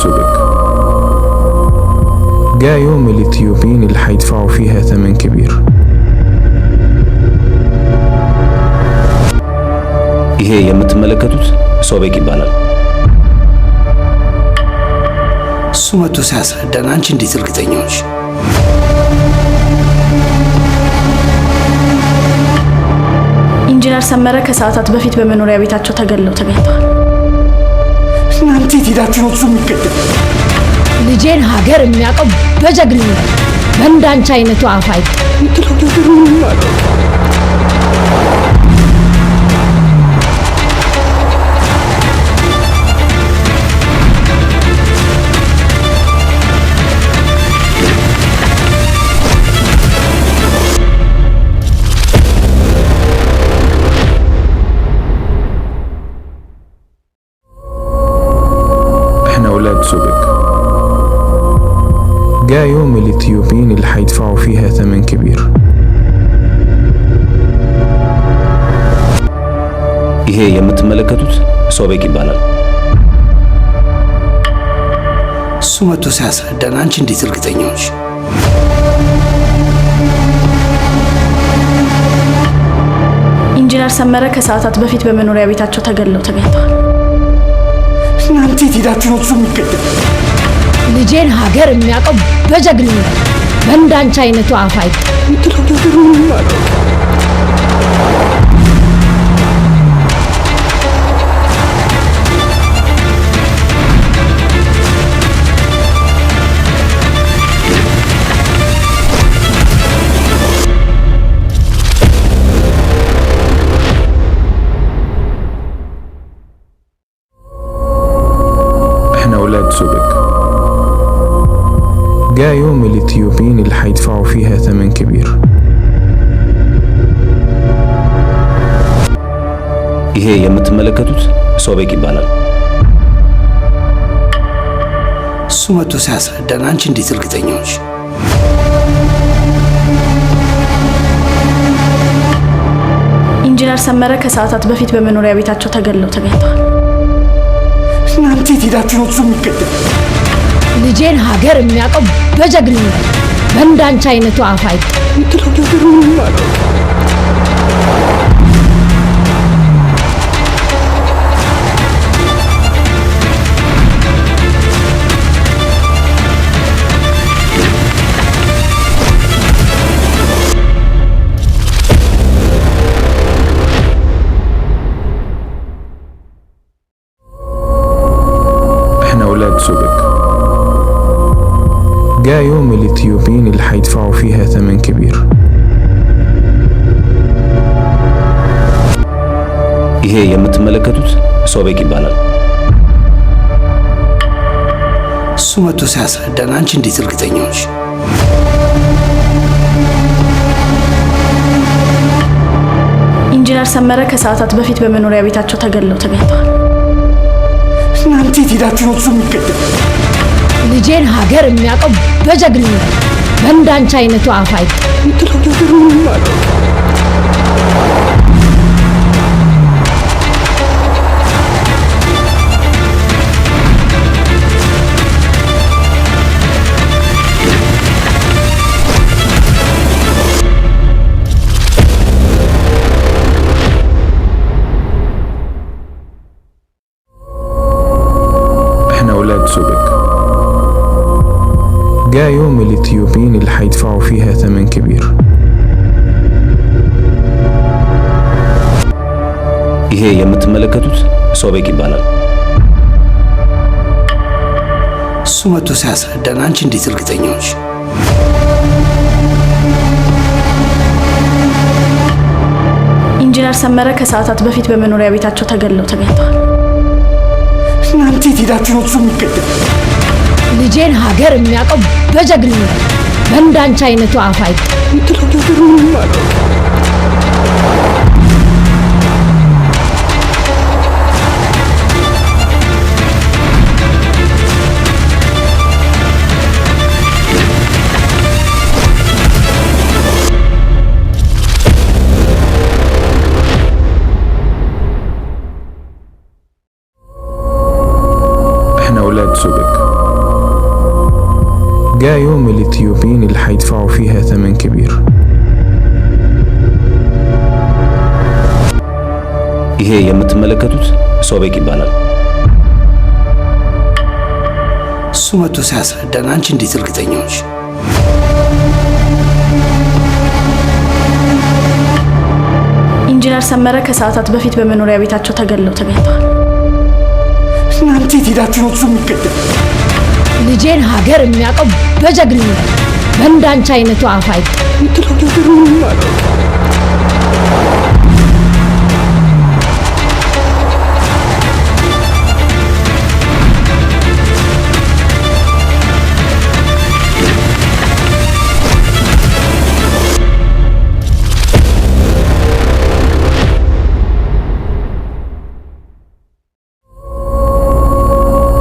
سوبك. جاء يوم الإثيوبيين اللي هيدفعوا فيها ثمن كبير. ይሄ የምትመለከቱት ሶቤክ ይባላል። እሱ መጥቶ ሲያስረዳን አንቺ እንዴት እርግጠኛ ሆንሽ? ኢንጂነር ሰመረ ከሰዓታት በፊት በመኖሪያ ቤታቸው ተገድለው ተገኝተዋል። እናንተ የት ሄዳችሁ ነው እሱ የሚገደል? ልጄን ሀገር የሚያውቀው በጀግንነት በእንዳንቺ አይነቱ አፍ የምትለው ነገር ምንም አላውቅም። احنا أولاد سوبك. جاء يوم الإثيوبيين اللي هيدفعوا فيها ثمن كبير. ይሄ የምትመለከቱት ሶቤክ ይባላል። እሱ መጥቶ ሲያስረዳን አንቺ እንዴት እርግጠኛ ሆንሽ? ኢንጂነር ሰመረ ከሰዓታት በፊት በመኖሪያ ቤታቸው ተገድለው ተገኝተዋል። እናንተ የት ሄዳችሁ ነው እሱ የሚገደል? ልጄን ሀገር የሚያውቀው በጀግንነት በእንዳንቺ አይነቱ አፍ የምትለው ነገር ምንም አላውቅም። احنا أولاد سوبك. جاء يوم الإثيوبيين اللي هيدفعوا فيها ثمن كبير. ይሄ የምትመለከቱት ሶቤክ ይባላል። እሱ መጥቶ ሲያስረዳን አንቺ እንዴት እርግጠኛ ሆንሽ? ኢንጂነር ሰመረ ከሰዓታት በፊት በመኖሪያ ቤታቸው ተገድለው ተገኝተዋል። እናንተ የት ሄዳችሁ ነው እሱ የሚገደል? ልጄን ሀገር የሚያውቀው በጀግንነት በእንዳንቺ አይነቱ አፍ የምትለው ነገር ምንም አላውቅም። احنا أولاد سوبك. جاء يوم الإثيوبيين اللي هيدفعوا فيها ثمن كبير. ይሄ የምትመለከቱት ሶቤክ ይባላል። እሱ መጥቶ ሲያስረዳን አንቺ እንዴት እርግጠኛ ሆንሽ? ኢንጂነር ሰመረ ከሰዓታት በፊት በመኖሪያ ቤታቸው ተገድለው ተገኝተዋል። እናንተ የት ሄዳችሁ ነው እሱ የሚገደል? ልጄን ሀገር የሚያውቀው በጀግንነት በእንዳንቺ አይነቱ አፍ የምትለው ነገር ምንም አላውቅም። احنا أولاد سوبك. جاء يوم الإثيوبيين اللي هيدفعوا فيها ثمن كبير. ይሄ የምትመለከቱት ሶቤክ ይባላል። እሱ መጥቶ ሲያስረዳን አንቺ እንዴት እርግጠኛ ሆንሽ? ኢንጂነር ሰመረ ከሰዓታት በፊት በመኖሪያ ቤታቸው ተገድለው ተገኝተዋል። እናንተ የት ሄዳችሁ ነው እሱ የሚገደል? ልጄን ሀገር የሚያውቀው በጀግንነት በእንዳንቺ አይነቱ አፍ የምትለው ነገር ምንም አላውቅም። احنا أولاد سوبك. جاء يوم الإثيوبيين اللي هيدفعوا فيها ثمن كبير. ይሄ የምትመለከቱት ሶቤክ ይባላል። እሱ መጥቶ ሲያስረዳን አንቺ እንዴት እርግጠኛ ሆንሽ? ኢንጂነር ሰመረ ከሰዓታት በፊት በመኖሪያ ቤታቸው ተገድለው ተገኝተዋል። እናንተ የት ሄዳችሁ ነው እሱ የሚገደል? ልጄን ሀገር የሚያውቀው በጀግንነት በእንዳንቺ አይነቱ አፍ አይደለም። የምትለው ነገር ምንም አላውቅም።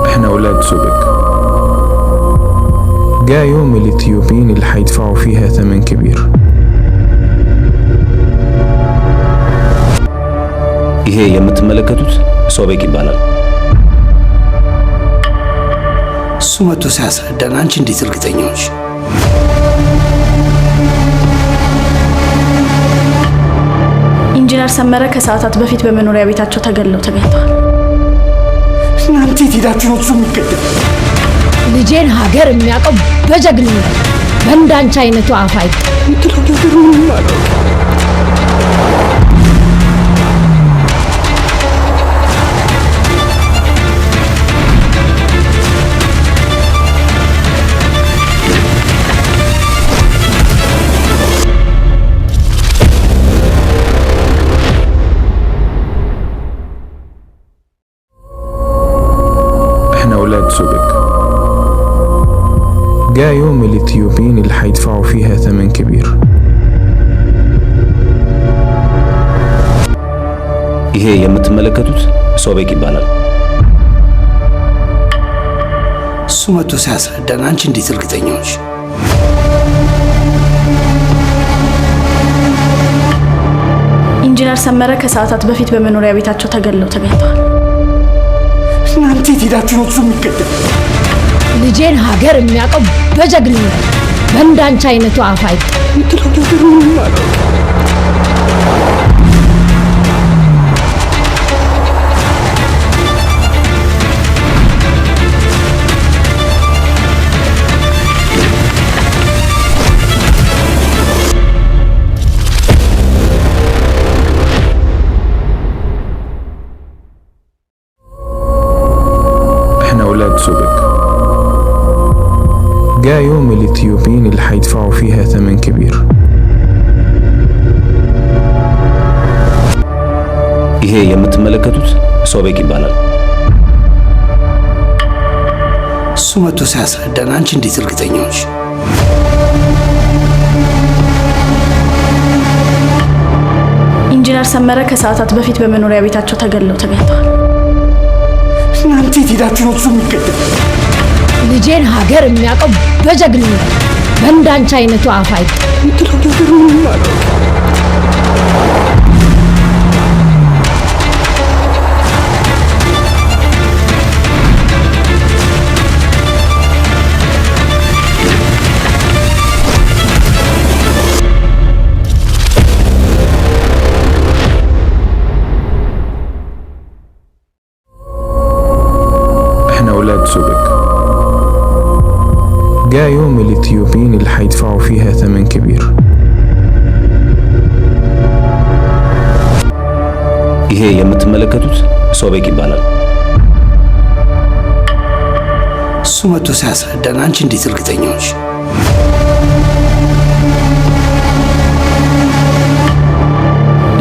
احنا أولاد سوبك. جاء يوم الإثيوبيين اللي هيدفعوا فيها ثمن كبير. ይሄ የምትመለከቱት ሶቤክ ይባላል። እሱ መጥቶ ሲያስረዳን አንቺ እንዴት እርግጠኛ ሆንሽ? ኢንጂነር ሰመረ ከሰዓታት በፊት በመኖሪያ ቤታቸው ተገድለው ተገኝተዋል። እናንተ የት ሄዳችሁ ነው እሱ የሚገደል? ልጄን ሀገር የሚያውቀው በጀግንነት በእንዳንቺ አይነቱ አፍ አይደለም። የምትለው ነገር ምንም አላውቅም። احنا أولاد سوبك. جاء يوم الإثيوبيين اللي هيدفعوا فيها ثمن كبير. ይሄ የምትመለከቱት ሶቤክ ይባላል። እሱ መጥቶ ሲያስረዳን አንቺ እንዴት እርግጠኛ ሆንሽ? ኢንጂነር ሰመረ ከሰዓታት በፊት በመኖሪያ ቤታቸው ተገድለው ተገኝተዋል። እናንተ የት ሄዳችሁ ነው እሱ የሚገደል? ልጄን ሀገር የሚያውቀው በጀግንነት በእንዳንቺ አይነቱ አፍ አይደለም። የምትለው ነገር ምንም አላውቅም። احنا أولاد سوبك. جاء يوم الإثيوبيين اللي هيدفعوا فيها ثمن كبير. ይሄ የምትመለከቱት ሶቤክ ይባላል። እሱ መጥቶ ሲያስረዳን አንቺ እንዴት እርግጠኛ ሆንሽ? ኢንጂነር ሰመረ ከሰዓታት በፊት በመኖሪያ ቤታቸው ተገድለው ተገኝተዋል። እናንተ የት ሄዳችሁ ነው እሱ የሚገደል? ልጄን ሀገር የሚያውቀው በጀግንነት በእንዳንቺ አይነቱ አፍ አይደለም። የምትለው ነገር ምንም አላውቅም። احنا أولاد سوبك. جاء يوم الإثيوبيين اللي هيدفعوا فيها ثمن كبير. ይሄ የምትመለከቱት ሶቤክ ይባላል። እሱ መጥቶ ሲያስረዳን አንቺ እንዴት እርግጠኛ ሆንሽ?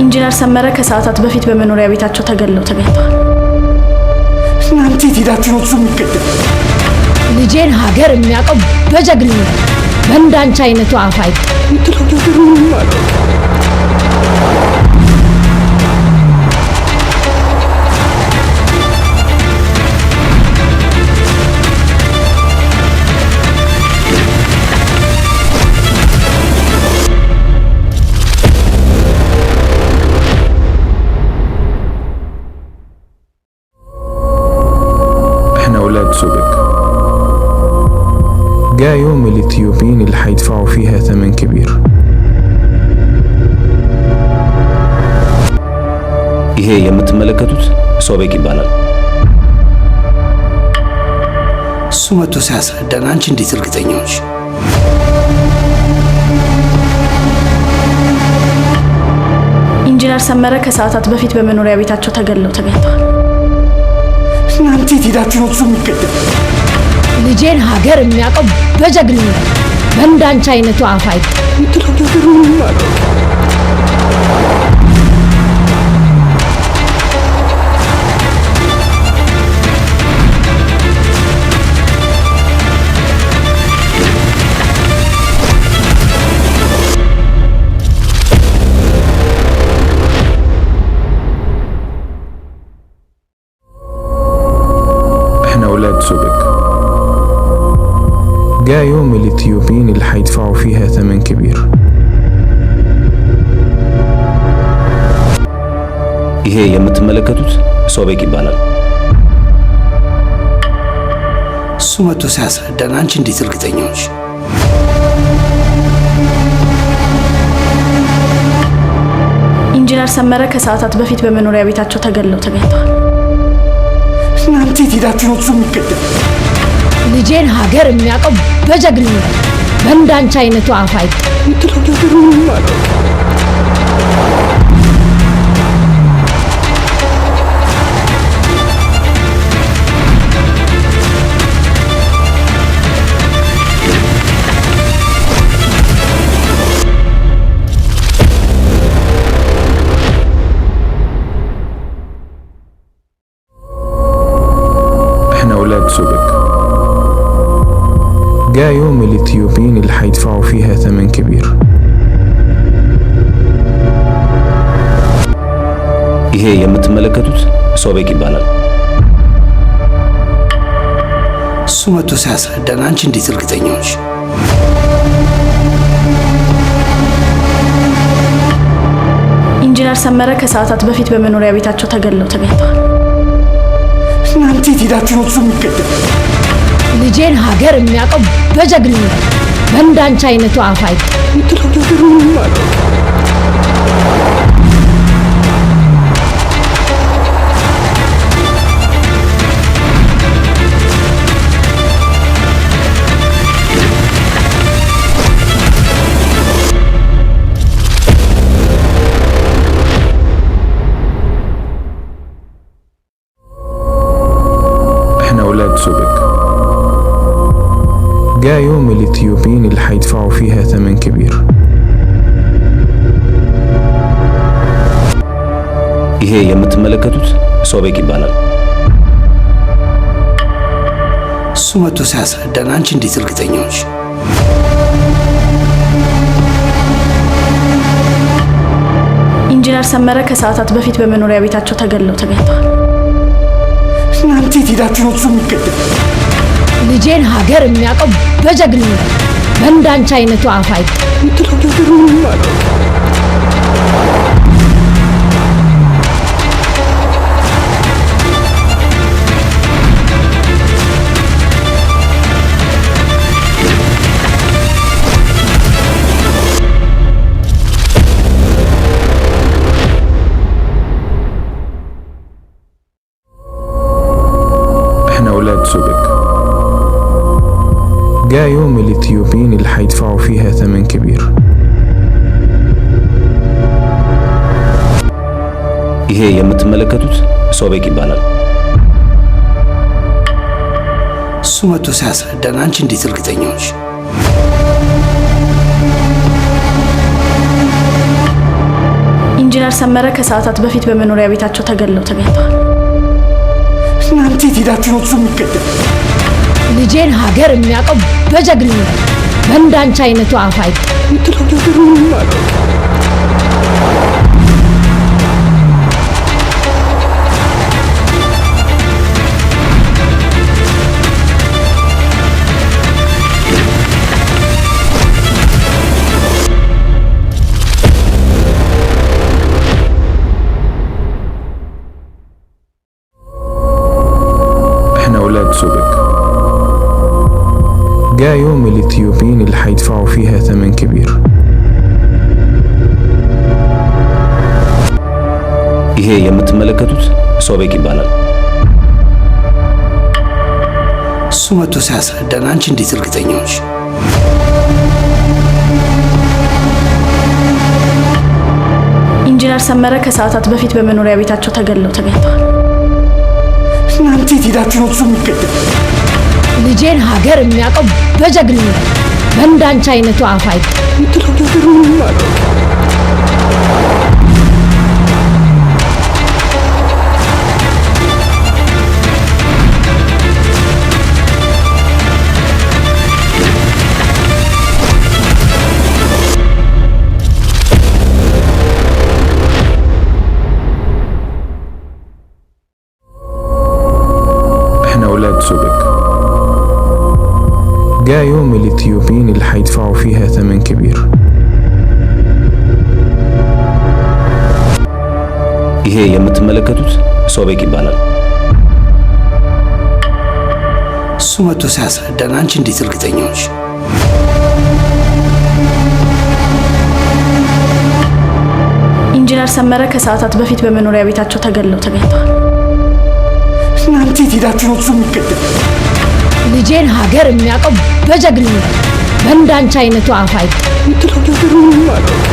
ኢንጂነር ሰመረ ከሰዓታት በፊት በመኖሪያ ቤታቸው ተገድለው ተገኝተዋል። እናንተ የት ሄዳችሁ ነው እሱ የሚገደል? ልጄን ሀገር የሚያውቀው በጀግንነት በእንዳንቺ አይነቱ አፍ አይደለም። የምትለው ነገር ምንም አላውቅም። احنا أولاد سوبك. جاء يوم الإثيوبيين اللي هيدفعوا فيها ثمن كبير. ይሄ የምትመለከቱት ሶቤክ ይባላል። እሱ መጥቶ ሲያስረዳን አንቺ እንዴት እርግጠኛ ሆንሽ? ኢንጂነር ሰመረ ከሰዓታት በፊት በመኖሪያ ቤታቸው ተገድለው ተገኝተዋል። እናንተ የት ሄዳችሁ ነው እሱ የሚገደል? ልጄን ሀገር የሚያውቀው በጀግንነት በእንዳንቺ አይነቱ አፍ የምትለው ነገር ምንም አላውቅም። احنا أولاد سوبك. جاء يوم الإثيوبيين اللي هيدفعوا فيها ثمن كبير. ይሄ የምትመለከቱት ሶቤክ ይባላል። እሱ መጥቶ ሲያስረዳን አንቺ እንዴት እርግጠኛ ሆንሽ? ኢንጂነር ሰመረ ከሰዓታት በፊት በመኖሪያ ቤታቸው ተገድለው ተገኝተዋል። እናንተ የት ሄዳችሁ ነው እሱ የሚገደል? ልጄን ሀገር የሚያውቀው በጀግንነት በእንዳንቺ አይነቱ አፍ የምትለው ነገር ምንም አላውቅም። احنا أولاد سوبك. جاء يوم الإثيوبيين اللي هيدفعوا فيها ثمن كبير. ይሄ የምትመለከቱት ሶቤክ ይባላል። እሱ መጥቶ ሲያስረዳን አንቺ እንዴት እርግጠኛ ሆንሽ? ኢንጂነር ሰመረ ከሰዓታት በፊት በመኖሪያ ቤታቸው ተገድለው ተገኝተዋል። እናንተ የት ሄዳችሁ ነው እሱ የሚገደል? ልጄን ሀገር የሚያውቀው በጀግንነት በእንዳንቺ አይነቱ አፍ የምትለው ነገር ምንም አላውቅም። احنا أولاد سوبك. جاء يوم الإثيوبيين اللي هيدفعوا فيها ثمن كبير. ይሄ የምትመለከቱት ሶቤክ ይባላል። እሱ መጥቶ ሲያስረዳን አንቺ እንዴት እርግጠኛ ሆንሽ? ኢንጂነር ሰመረ ከሰዓታት በፊት በመኖሪያ ቤታቸው ተገድለው ተገኝተዋል። እናንተ የት ሄዳችሁ ነው እሱ የሚገደል? ልጄን ሀገር የሚያውቀው በጀግንነት በእንዳንቺ አይነቱ አፍ የምትለው ነገር ምንም አላውቅም። احنا أولاد سوبك. جاء يوم الإثيوبيين اللي هيدفعوا فيها ثمن كبير. ይሄ የምትመለከቱት ሶቤክ ይባላል። እሱ መጥቶ ሲያስረዳን አንቺ እንዴት እርግጠኛ ሆንሽ? ኢንጂነር ሰመረ ከሰዓታት በፊት በመኖሪያ ቤታቸው ተገድለው ተገኝተዋል። እናንተ የት ሄዳችሁ ነው እሱ የሚገደል? ልጄን ሀገር የሚያውቀው በጀግንነት በእንዳንቺ አይነቱ አፍ የምትለው ነገር ምንም አላውቅም። احنا أولاد سوبك. جاء يوم الإثيوبيين اللي هيدفعوا فيها ثمن كبير. ይሄ የምትመለከቱት ሶቤክ ይባላል። እሱ መጥቶ ሲያስረዳን አንቺ እንዴት እርግጠኛ ሆንሽ? ኢንጂነር ሰመረ ከሰዓታት በፊት በመኖሪያ ቤታቸው ተገድለው ተገኝተዋል። እናንተ የት ሄዳችሁ ነው እሱ የሚገደል? ልጄን ሀገር የሚያውቀው በጀግንነት በእንዳንቺ አይነቱ አፍ የምትለው ነገር ምንም አላውቅም። احنا أولاد سوبك. جاء يوم الإثيوبيين اللي هيدفعوا فيها ثمن كبير. ይሄ የምትመለከቱት ሶቤክ ይባላል። እሱ መጥቶ ሲያስረዳን አንቺ እንዴት እርግጠኛ ሆንሽ? ኢንጂነር ሰመረ ከሰዓታት በፊት በመኖሪያ ቤታቸው ተገድለው ተገኝተዋል። እናንተ የት ሄዳችሁ ነው እሱ የሚገደል? ልጄን ሀገር የሚያውቀው በጀግንነት በእንዳንቺ አይነቱ አፍ የምትለው ነገር ምንም አላውቅም።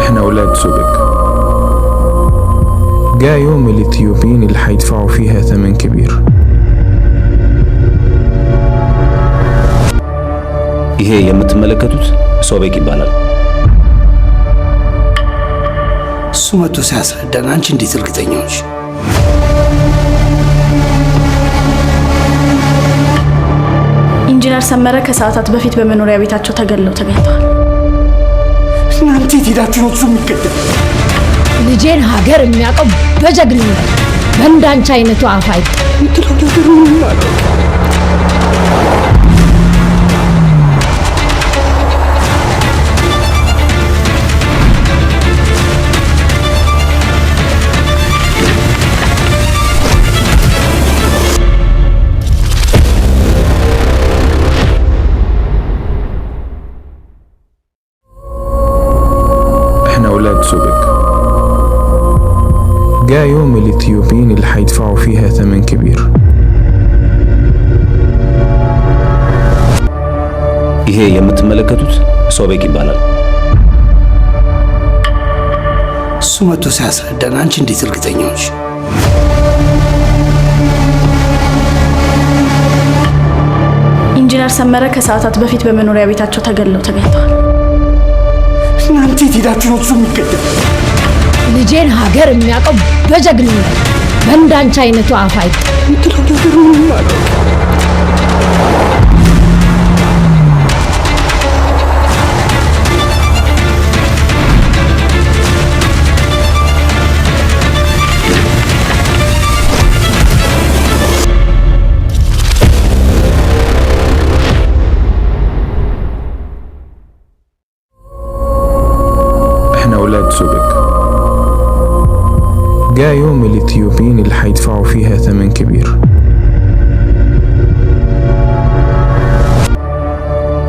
احنا أولاد سوبك. جاء يوم الإثيوبيين اللي هيدفعوا فيها ثمن كبير. ይሄ የምትመለከቱት ሶቤክ ይባላል። እሱ መጥቶ ሲያስረዳን አንቺ እንዴት እርግጠኛ ሆንሽ? ኢንጂነር ሰመረ ከሰዓታት በፊት በመኖሪያ ቤታቸው ተገድለው ተገኝተዋል። እናንተ የት ሄዳችሁ ነው እሱ የሚገደል? ልጄን ሀገር የሚያውቀው በጀግንነት በእንዳንቺ አይነቱ አፍ የምትለው ነገር ምንም አላውቅም። احنا أولاد سوبك. جاء يوم الإثيوبيين اللي هيدفعوا فيها ثمن كبير. ይሄ የምትመለከቱት ሶቤክ ይባላል። እሱ መጥቶ ሲያስረዳን አንቺ እንዴት እርግጠኛ ሆንሽ? ኢንጂነር ሰመረ ከሰዓታት በፊት በመኖሪያ ቤታቸው ተገድለው ተገኝተዋል። እናንተ የት ሄዳችሁ ነው እሱ የሚገደል? ልጄን ሀገር የሚያውቀው በጀግንነት በእንዳንቺ አይነቱ አፍ የምትለው ነገር ምንም አላውቅም። احنا أولاد سوبك. جاء يوم الإثيوبيين اللي هيدفعوا فيها ثمن كبير.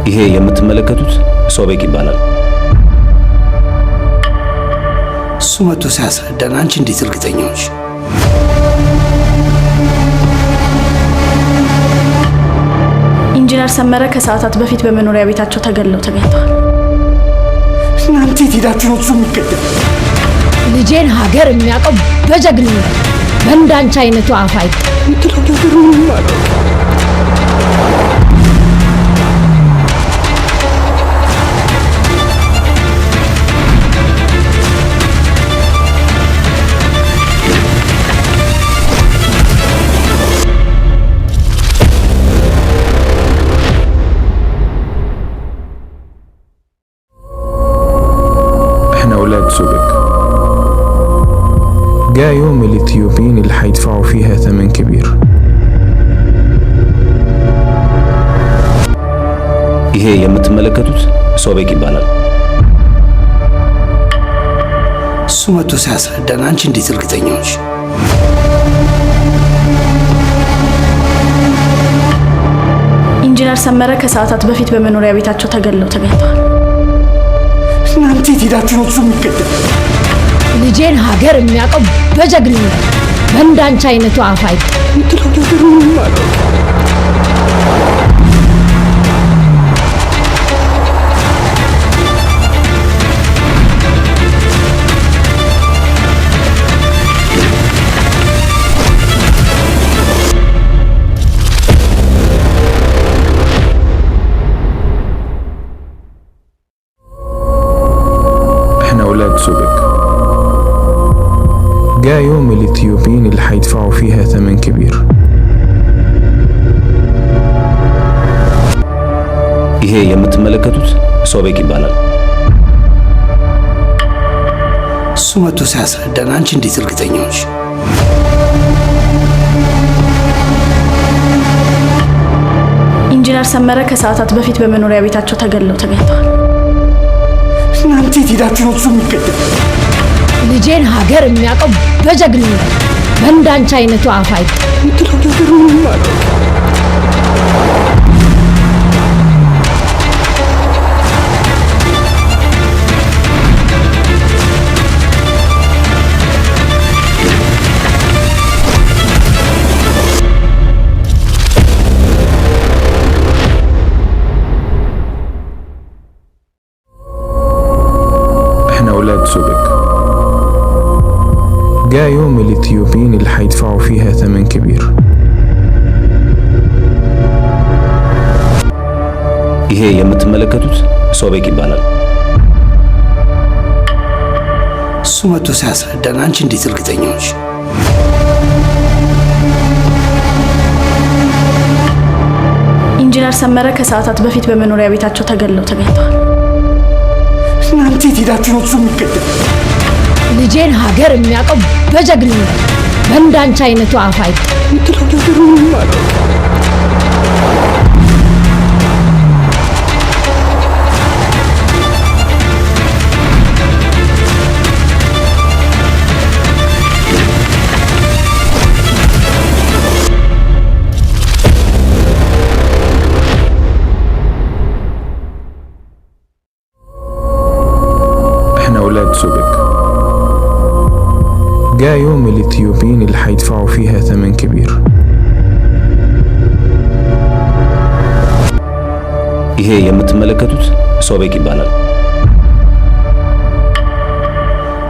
ይሄ የምትመለከቱት ሶቤክ ይባላል። እሱ መጥቶ ሲያስረዳን አንቺ እንዴት እርግጠኛ ሆንሽ? ኢንጂነር ሰመረ ከሰዓታት በፊት በመኖሪያ ቤታቸው ተገድለው ተገኝተዋል። እናንተ የት ሄዳችሁ ነው እሱ የሚገደል? ልጄን ሀገር የሚያውቀው በጀግንነት በእንዳንቺ አይነቱ አፍ የምትለው ነገር ምንም አላውቅም። احنا أولاد سوبك. جاء يوم الإثيوبيين اللي هيدفعوا فيها ثمن كبير. ይሄ የምትመለከቱት ሶቤክ ይባላል። እሱ መጥቶ ሲያስረዳን አንቺ እንዴት እርግጠኛ ሆንሽ? ኢንጂነር ሰመረ ከሰዓታት በፊት በመኖሪያ ቤታቸው ተገድለው ተገኝተዋል። እናንተ የት ሄዳችሁ ነው እሱ የሚገደል? ልጄን ሀገር የሚያውቀው በጀግንነት በእንዳንቺ አይነቱ አፍ አይጠራም። የምትለው ነገር ምንም አላውቅም። احنا أولاد سوبك. جاء يوم الإثيوبيين اللي هيدفعوا فيها ثمن كبير. ይሄ የምትመለከቱት ሶቤክ ይባላል። እሱ መጥቶ ሲያስረዳን አንቺ እንዴት እርግጠኛ ሆንሽ? ኢንጂነር ሰመረ ከሰዓታት በፊት በመኖሪያ ቤታቸው ተገድለው ተገኝተዋል። እናንተ የት ሄዳችሁ ነው እሱ የሚገደል? ልጄን ሀገር የሚያውቀው በጀግንነት በእንዳንቺ አይነቱ አፍ አይጠራም። የምትለው ነገር ምንም አላውቅም። احنا أولاد سوبك. جاء يوم الإثيوبيين اللي هيدفعوا فيها ثمن كبير. ይሄ የምትመለከቱት ሶቤክ ይባላል። እሱ መጥቶ ሲያስረዳን አንቺ እንዴት እርግጠኛ ሆንሽ? ኢንጂነር ሰመረ ከሰዓታት በፊት በመኖሪያ ቤታቸው ተገድለው ተገኝተዋል። እናንተ የት ሄዳችሁ ነው እሱ የሚገደል? ልጄን ሀገር የሚያውቀው በጀግንነት በእንዳንቺ አይነቱ አፍ አይጠራም። የምትለው ነገር ምንም አላውቅም። احنا أولاد سوبك. جاء يوم الإثيوبيين اللي هيدفعوا فيها ثمن كبير. ይሄ የምትመለከቱት ሶቤክ ይባላል።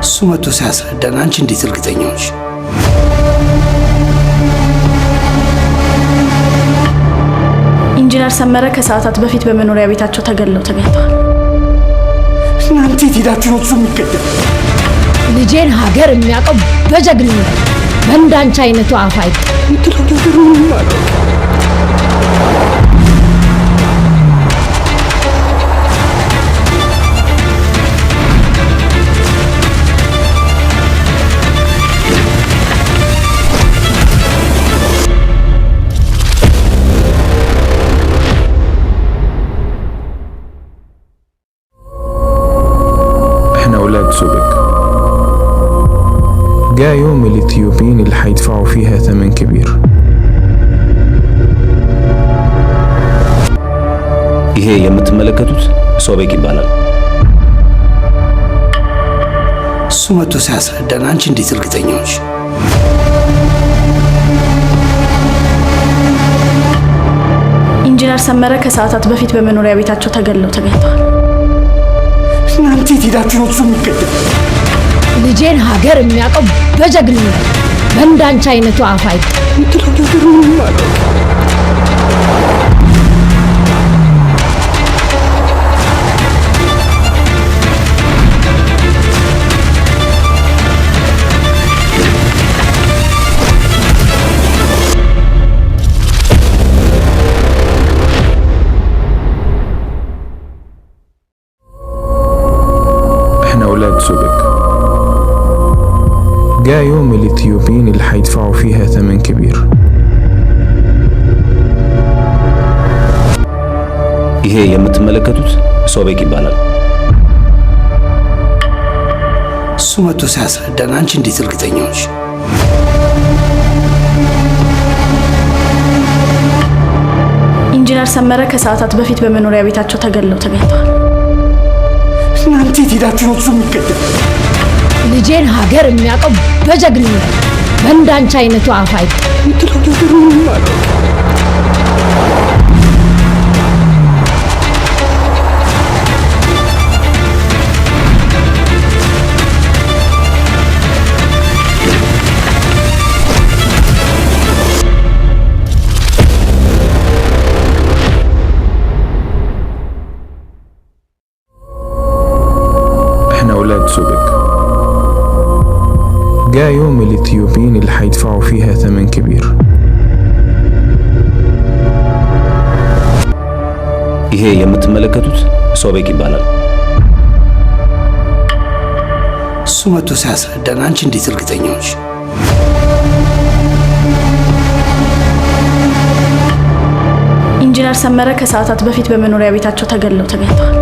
እሱ መጥቶ ሲያስረዳን አንቺ እንዴት እርግጠኛ ሆንሽ? ኢንጂነር ሰመረ ከሰዓታት በፊት በመኖሪያ ቤታቸው ተገድለው ተገኝተዋል። እናንተ የት ሄዳችሁ ነው እሱ የሚገደል? ልጄን ሀገር የሚያውቀው በጀግንነት በእንዳንቺ አይነቱ አፍ አይጠራም። የምትለው ነገር ምንም አላውቅም። احنا أولاد سوبك. جاء يوم الإثيوبيين اللي هيدفعوا فيها ثمن كبير. ይሄ የምትመለከቱት ሶቤክ ይባላል። እሱ መጥቶ ሲያስረዳን አንቺ እንዴት እርግጠኛ ሆንሽ? ኢንጂነር ሰመረ ከሰዓታት በፊት በመኖሪያ ቤታቸው ተገድለው ተገኝተዋል። እናንተ የት ሄዳችሁ ነው እሱ የሚገደል? ልጄን ሀገር የሚያውቀው በጀግንነት በእንዳንቺ አይነቱ አፍ አይጠራም። የምትለው ነገር ምንም አላውቅም። احنا أولاد سوبك. جاء يوم الإثيوبيين اللي هيدفعوا فيها ثمن كبير. ይሄ የምትመለከቱት ሶቤክ ይባላል። እሱ መጥቶ ሲያስረዳን አንቺ እንዴት እርግጠኛ ሆንሽ? ኢንጂነር ሰመረ ከሰዓታት በፊት በመኖሪያ ቤታቸው ተገድለው ተገኝተዋል። እናንተ የት ሄዳችሁ ነው እሱ የሚገደል? ልጄን ሀገር የሚያውቀው በጀግንነት በእንዳንቺ አይነቱ አፍ የምትለው ነገር ምንም አላውቅም። احنا أولاد سوبك. جاء يوم الإثيوبيين اللي هيدفعوا فيها ثمن كبير. ይሄ የምትመለከቱት ሶቤክ ይባላል። እሱ መጥቶ ሲያስረዳን አንቺ እንዴት እርግጠኛ ሆንሽ? ኢንጂነር ሰመረ ከሰዓታት በፊት በመኖሪያ ቤታቸው ተገድለው ተገኝተዋል።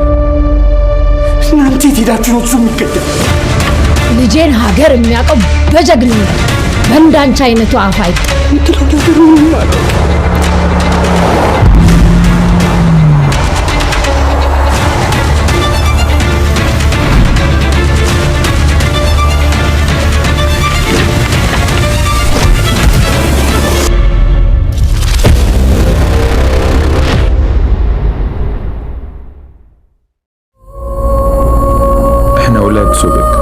እናንተ የት ሄዳችሁ ነው እሱ የሚገደል? ልጄን ሀገር የሚያውቀው በጀግንነት በእንዳንቺ አይነቱ አፍ የምትለው ነገር ምንም አላውቅም። احنا أولاد سوبك.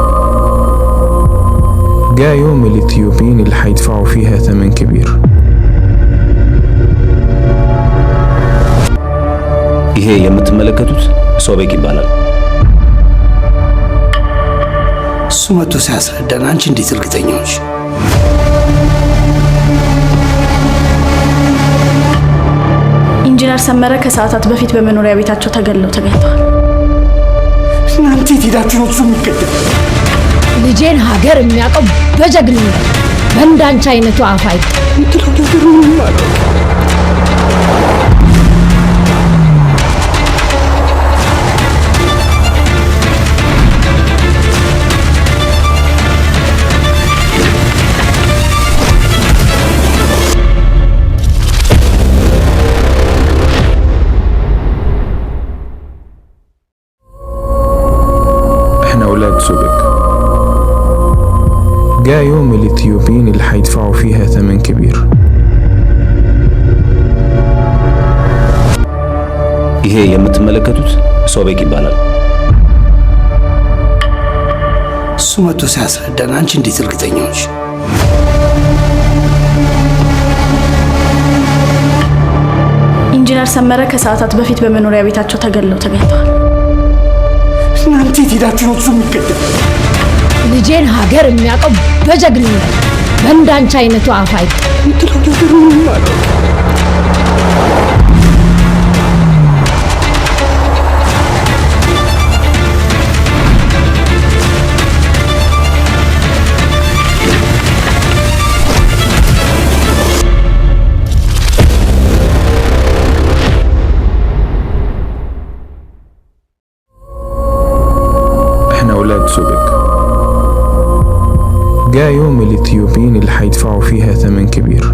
جاء يوم الإثيوبيين اللي هيدفعوا فيها ثمن كبير. ይሄ የምትመለከቱት ሶቤክ ይባላል። እሱ መጥቶ ሲያስረዳን አንቺ እንዴት እርግጠኛ ሆንሽ? ኢንጂነር ሰመረ ከሰዓታት በፊት በመኖሪያ ቤታቸው ተገድለው ተገኝተዋል። እናንተ የት ሄዳችሁ ነው እሱ የሚገደል? ልጄን ሀገር የሚያውቀው በጀግንነት በእንዳንቺ አይነቱ አፍ የምትለው ነገር ምንም አላውቅም። احنا أولاد سوبك. جاء يوم الإثيوبيين اللي هيدفعوا فيها ثمن كبير. ይሄ የምትመለከቱት ሶቤክ ይባላል። እሱ መጥቶ ሲያስረዳን አንቺ እንዴት እርግጠኛ ሆንሽ? ኢንጂነር ሰመረ ከሰዓታት በፊት በመኖሪያ ቤታቸው ተገድለው ተገኝተዋል። እናንተ የት ሄዳችሁ ነው እሱ የሚገደል? ልጄን ሀገር የሚያውቀው በጀግንነት በእንዳንቺ አይነቱ አፍ የምትለው ነገር ምንም አላውቅም። احنا أولاد سوبك. جاء يوم الإثيوبيين اللي هيدفعوا فيها ثمن كبير.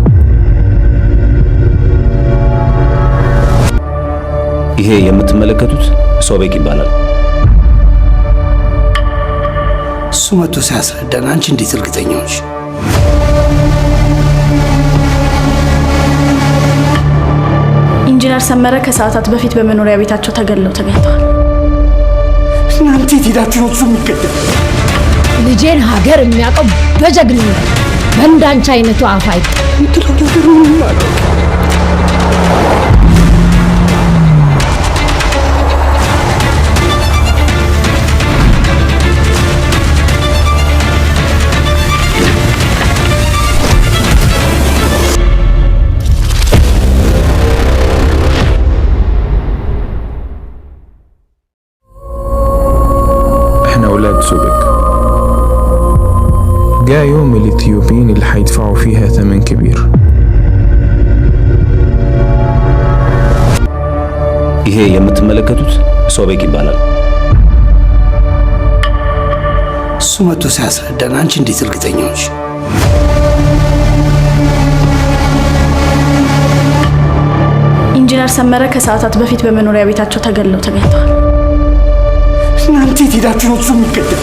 ይሄ የምትመለከቱት ሶቤክ ይባላል። እሱ መጥቶ ሲያስረዳን አንቺ እንዴት እርግጠኛ ሆንሽ? ኢንጂነር ሰመረ ከሰዓታት በፊት በመኖሪያ ቤታቸው ተገድለው ተገኝተዋል። እናንተ የት ሄዳችሁ ነው እሱ የሚገደል? ልጄን ሀገር የሚያውቀው በጀግንነት በእንዳንቺ አይነቱ አፍ የምትለው ነገር ምንም አላውቅም። احنا أولاد سوبك. جاء يوم الإثيوبيين اللي هيدفعوا فيها ثمن كبير. ይሄ የምትመለከቱት ሶቤክ ይባላል። እሱ መጥቶ ሲያስረዳን አንቺ እንዴት እርግጠኛ ሆንሽ? ኢንጂነር ሰመረ ከሰዓታት በፊት በመኖሪያ ቤታቸው ተገድለው ተገኝተዋል። እናንተ የት ሄዳችሁ ነው እሱ የሚገደል?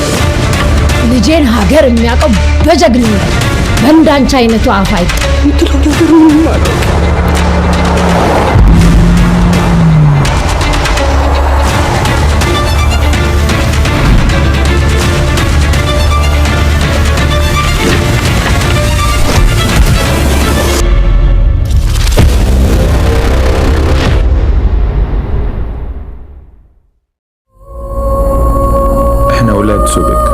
ልጄን ሀገር የሚያውቀው በጀግንነት በእንዳንቺ አይነቱ አፍ የምትለው ነገር ምንም አላውቅም። احنا أولاد سوبك.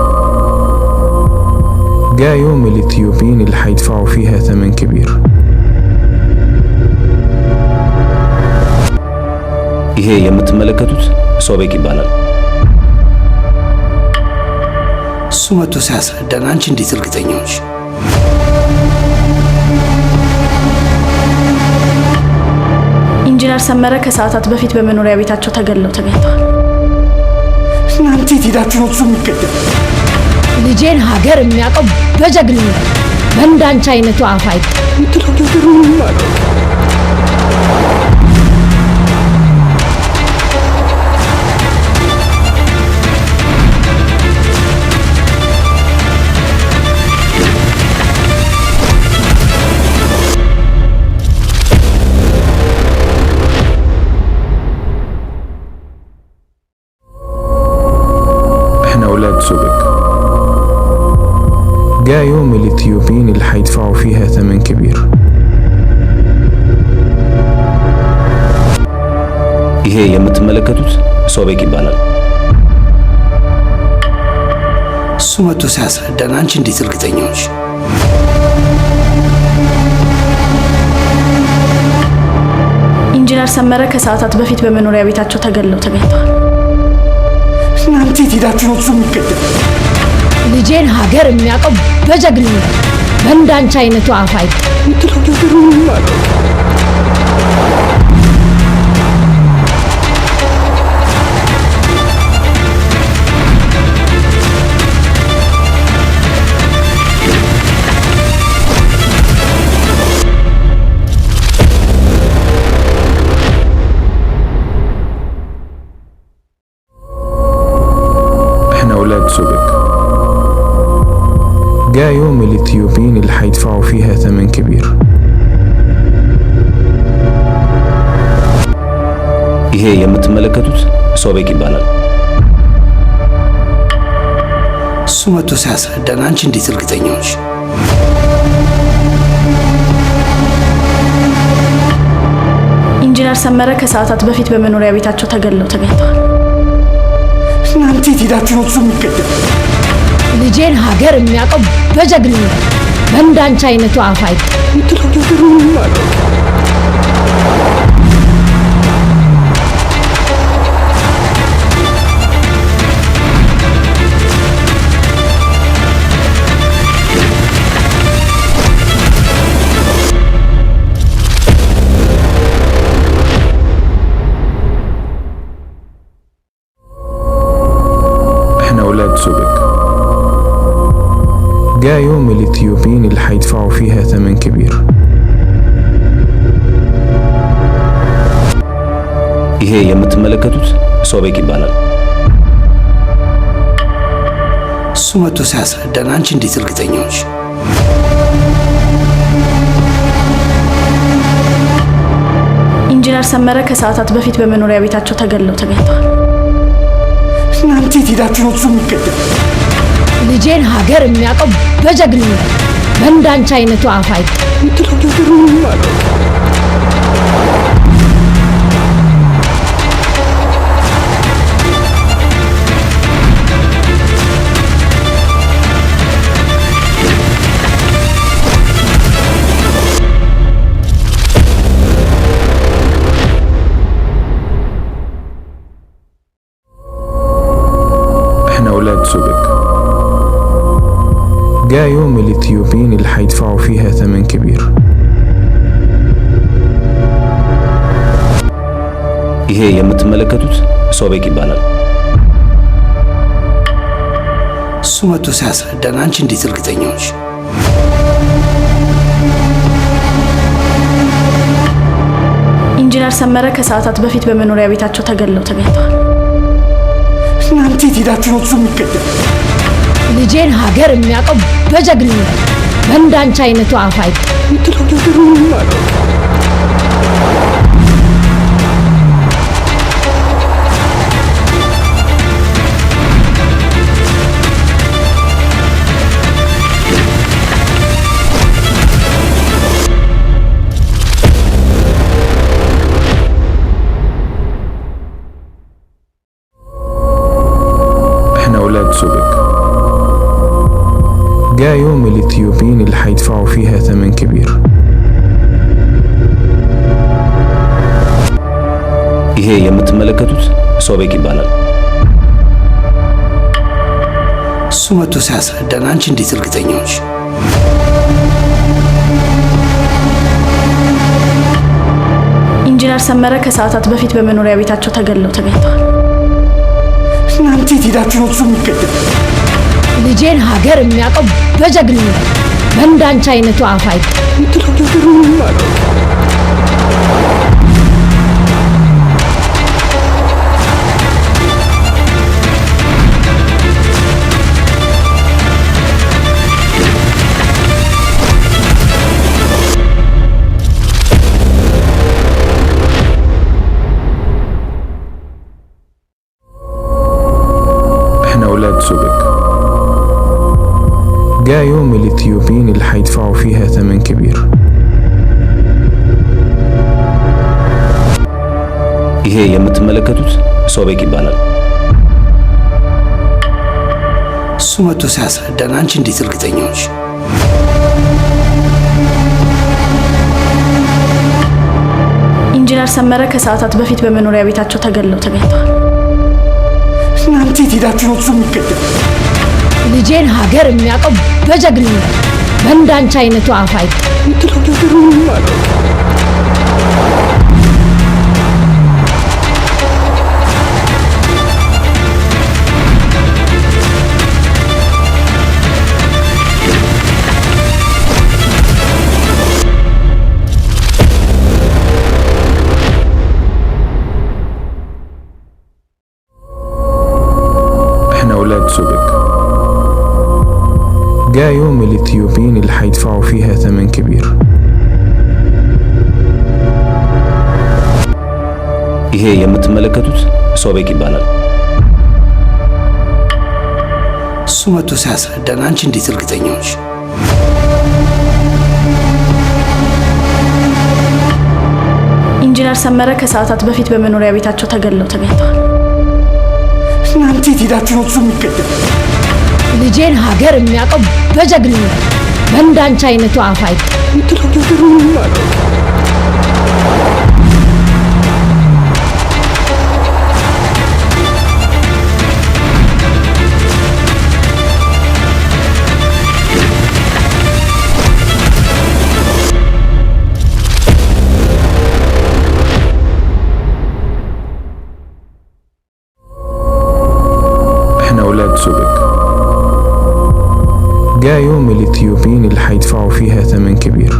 جاء يوم الإثيوبيين اللي هيدفعوا فيها ثمن كبير. ይሄ የምትመለከቱት ሶቤክ ይባላል። እሱ መጥቶ ሲያስረዳን አንቺ እንዴት እርግጠኛ ሆንሽ? ኢንጂነር ሰመረ ከሰዓታት በፊት በመኖሪያ ቤታቸው ተገድለው ተገኝተዋል። እናንተ የት ሄዳችሁ ነው እሱ የሚገደል? ልጄን ሀገር የሚያውቀው በጀግንነት በእንዳንቺ አይነቱ አፍ የምትለው ነገር ምንም አላውቅም። احنا أولاد سوبك. جاء يوم الإثيوبيين اللي هيدفعوا فيها ثمن كبير. ይሄ የምትመለከቱት ሶቤክ ይባላል። እሱ መጥቶ ሲያስረዳን አንቺ እንዴት እርግጠኛ ሆንሽ? ኢንጂነር ሰመረ ከሰዓታት በፊት በመኖሪያ ቤታቸው ተገድለው ተገኝተዋል። እናንተ የት ሄዳችሁ ነው እሱ የሚገደል? ልጄን ሀገር የሚያውቀው በጀግንነት በእንዳንቺ አይነቱ አፍ የምትለው ነገር ምንም አላውቅም። احنا أولاد سوبك. جاء يوم الإثيوبيين اللي هيدفعوا فيها ثمن كبير. ይሄ የምትመለከቱት ሶቤክ ይባላል። እሱ መጥቶ ሲያስረዳን አንቺ እንዴት እርግጠኛ ሆንሽ? ኢንጂነር ሰመረ ከሰዓታት በፊት በመኖሪያ ቤታቸው ተገድለው ተገኝተዋል። እናንተ የት ሄዳችሁ ነው እሱ የሚገደል? ልጄን ሀገር የሚያውቀው በጀግንነት በእንዳንቺ አይነቱ አፍ የምትለው ነገር ምንም አላውቅም። احنا أولاد سوبك. جاء يوم الإثيوبيين اللي هيدفعوا فيها ثمن كبير. ይሄ የምትመለከቱት ሶቤክ ይባላል። እሱ መጥቶ ሲያስረዳን አንቺ እንዴት እርግጠኛ ሆንሽ? ኢንጂነር ሰመረ ከሰዓታት በፊት በመኖሪያ ቤታቸው ተገድለው ተገኝተዋል። እናንተ የት ሄዳችሁ ነው እሱ የሚገደል? ልጄን ሀገር የሚያውቀው በጀግንነት በእንዳንቺ አይነቱ አፍ የምትለው ነገር ምንም አላውቅም። احنا أولاد سوبك. جاء يوم الإثيوبيين اللي هيدفعوا فيها ثمن كبير. ይሄ የምትመለከቱት ሶቤክ ይባላል። እሱ መጥቶ ሲያስረዳን አንቺ እንዴት እርግጠኛ ሆንሽ? ኢንጂነር ሰመረ ከሰዓታት በፊት በመኖሪያ ቤታቸው ተገድለው ተገኝተዋል። እናንተ የት ሄዳችሁ ነው እሱ የሚገደል? ልጄን ሀገር የሚያውቀው በጀግንነት በእንዳንቺ አይነቱ አፍ የምትለው ነገር ምንም አላውቅም። احنا أولاد سوبك. جاء يوم الإثيوبيين اللي هيدفعوا فيها ثمن كبير. ይሄ የምትመለከቱት ሶቤክ ይባላል። እሱ መጥቶ ሲያስረዳን አንቺ እንዴት እርግጠኛ ሆንሽ? ኢንጂነር ሰመረ ከሰዓታት በፊት በመኖሪያ ቤታቸው ተገድለው ተገኝተዋል። እናንተ የት ሄዳችሁ ነው እሱ የሚገደል? ልጄን ሀገር የሚያውቀው በጀግንነት በእንዳንቺ አይነቱ አፍ የምትለው ነገር ምንም አላውቅም። احنا أولاد سوبك. جاء يوم الإثيوبيين اللي هيدفعوا فيها ثمن كبير. ይሄ የምትመለከቱት ሶቤክ ይባላል። እሱ መጥቶ ሲያስረዳን አንቺ እንዴት እርግጠኛ ሆንሽ? ኢንጂነር ሰመረ ከሰዓታት በፊት በመኖሪያ ቤታቸው ተገድለው ተገኝተዋል። እናንተ የት ሄዳችሁ ነው እሱ የሚገደል? ልጄን ሀገር የሚያውቀው በጀግንነት በእንዳንቺ አይነቱ አፍ የምትለው ነገር ምንም አላውቅም። احنا أولاد سوبك. جاء يوم الإثيوبيين اللي هيدفعوا فيها ثمن كبير. ይሄ የምትመለከቱት ሶቤክ ይባላል። እሱ መጥቶ ሲያስረዳን አንቺ እንዴት እርግጠኛ ሆንሽ? ኢንጂነር ሰመረ ከሰዓታት በፊት በመኖሪያ ቤታቸው ተገድለው ተገኝተዋል። እናንተ የት ሄዳችሁ ነው እሱ የሚገደል? ልጄን ሀገር የሚያውቀው በጀግንነት በእንዳንቺ አይነቱ አፍ የምትለው ነገር ምንም አላውቅም። احنا أولاد سوبك. جاء يوم الإثيوبيين اللي هيدفعوا فيها ثمن كبير.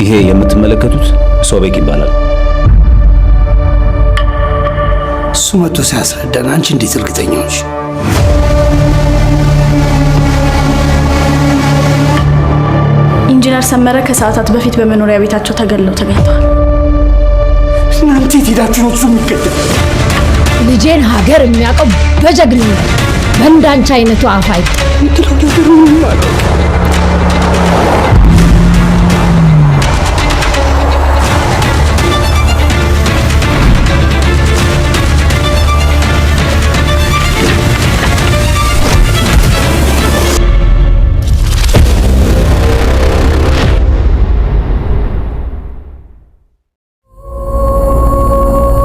ይሄ የምትመለከቱት ሶቤክ ይባላል። እሱ መጥቶ ሲያስረዳን አንቺ እንዴት እርግጠኛ ሆንሽ? ኢንጂነር ሰመረ ከሰዓታት በፊት በመኖሪያ ቤታቸው ተገድለው ተገኝተዋል። እናንተ የት ሄዳችሁ ነው እሱ የሚገደል? ልጄን ሀገር የሚያውቀው በጀግንነት በእንዳንቺ አይነቱ አፍ የምትለው ነገር ምንም አላውቅም።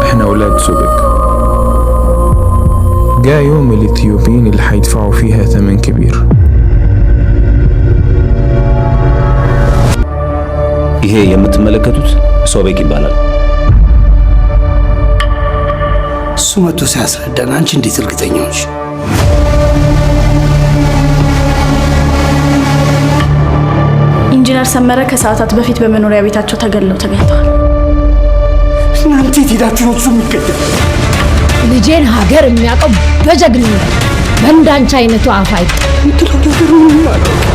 احنا أولاد سوبك. جاء يوم الإثيوبيين اللي هيدفعوا فيها ثمن كبير. ይሄ የምትመለከቱት ሶቤክ ይባላል። እሱ መጥቶ ሲያስረዳን አንቺ እንዴት እርግጠኛ ሆንሽ? ኢንጂነር ሰመረ ከሰዓታት በፊት በመኖሪያ ቤታቸው ተገድለው ተገኝተዋል። እናንተ የት ሄዳችሁ ነው እሱ የሚገደል? ልጄን ሀገር የሚያውቀው በጀግንነት በእንዳንቺ አይነቱ አፍ የምትለው ነገር ምንም አላውቅም።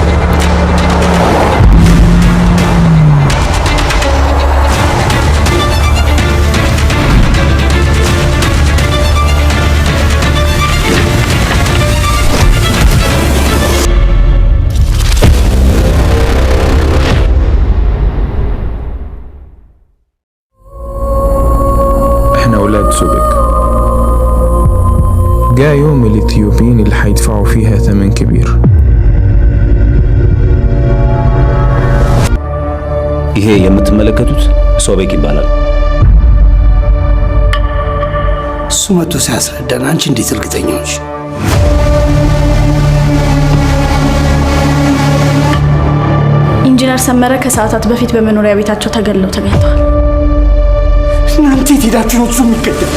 احنا أولاد سوبك. جاء يوم الإثيوبيين اللي هيدفعوا فيها ثمن كبير. ይሄ የምትመለከቱት ሶቤክ ይባላል። እሱ መጥቶ ሲያስረዳን አንቺ እንዴት እርግጠኛ ሆንሽ? ኢንጂነር ሰመረ ከሰዓታት በፊት በመኖሪያ ቤታቸው ተገድለው ተገኝተዋል። እናንተ የት ሄዳችሁ ነው እሱ የሚገደል?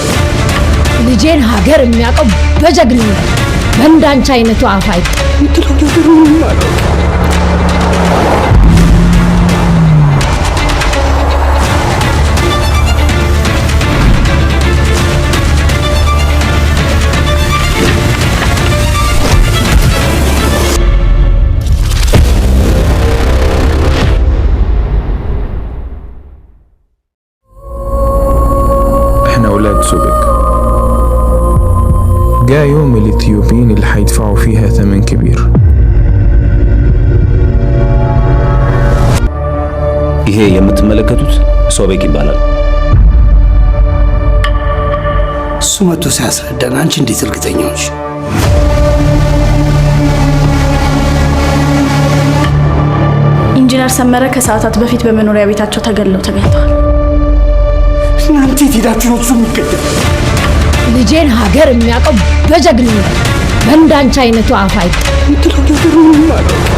ልጄን ሀገር የሚያውቀው በጀግንነት በእንዳንቺ አይነቱ አፍ የምትለው ነገር ምንም አላውቅም። احنا أولاد سوبك. جاء يوم الإثيوبيين اللي هيدفعوا فيها ثمن كبير. ይሄ የምትመለከቱት ሶቤክ ይባላል። እሱ መጥቶ ሲያስረዳን አንቺ እንዴት እርግጠኛ ሆንሽ? ኢንጂነር ሰመረ ከሰዓታት በፊት በመኖሪያ ቤታቸው ተገድለው ተገኝተዋል። እናንተ የት ሄዳችሁ ነው እሱ የሚገደል? ልጄን ሀገር የሚያውቀው በጀግንነት በእንዳንቺ አይነቱ አፍ የምትለው ነገር ምንም አላውቅም።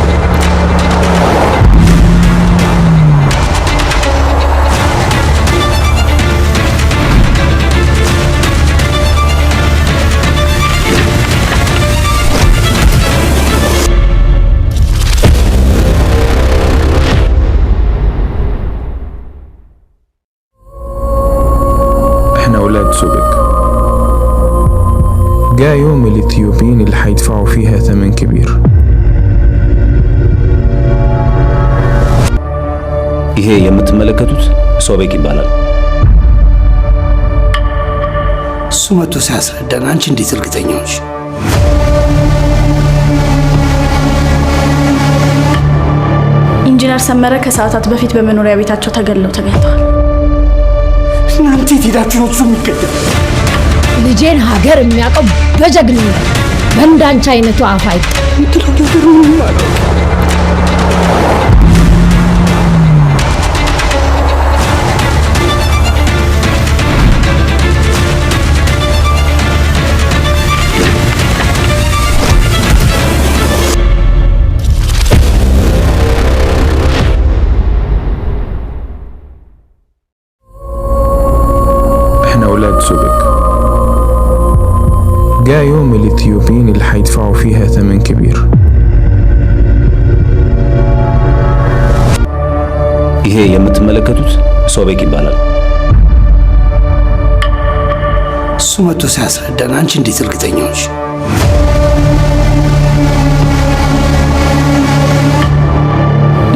احنا أولاد سوبك. جاء يوم الإثيوبيين اللي هيدفعوا فيها ثمن كبير. ይሄ የምትመለከቱት ሶቤክ ይባላል። እሱ መጥቶ ሲያስረዳን አንቺ እንዴት እርግጠኛ ሆንሽ? ኢንጂነር ሰመረ ከሰዓታት በፊት በመኖሪያ ቤታቸው ተገድለው ተገኝተዋል። እናንተ የት ሄዳችሁ ነው እሱ የሚገደል? ልጄን ሀገር የሚያውቀው በጀግንነት በእንዳንቺ አይነቱ አፍ የምትለው ነገር ምንም አላውቅም። احنا أولاد سوبك. جاء يوم الإثيوبيين اللي هيدفعوا فيها ثمن كبير. ይሄ የምትመለከቱት ሶቤክ ይባላል። እሱ መጥቶ ሲያስረዳን አንቺ እንዴት እርግጠኛ ሆንሽ?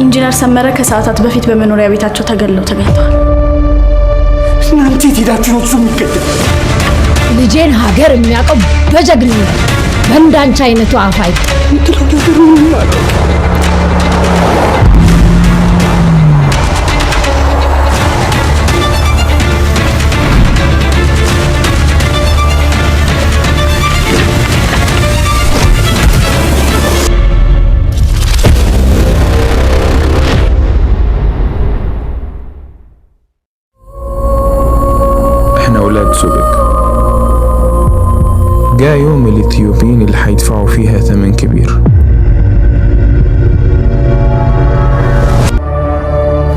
ኢንጂነር ሰመረ ከሰዓታት በፊት በመኖሪያ ቤታቸው ተገድለው ተገኝተዋል። እናንተ የት ሄዳችሁ ነው እሱ የሚገደል? ልጄን ሀገር የሚያውቀው በጀግንነት በእንዳንቺ አይነቱ አፍ የምትለው ነገር ምንም አላውቅም። احنا أولاد سوبك. جاء يوم الإثيوبيين اللي هيدفعوا فيها ثمن كبير.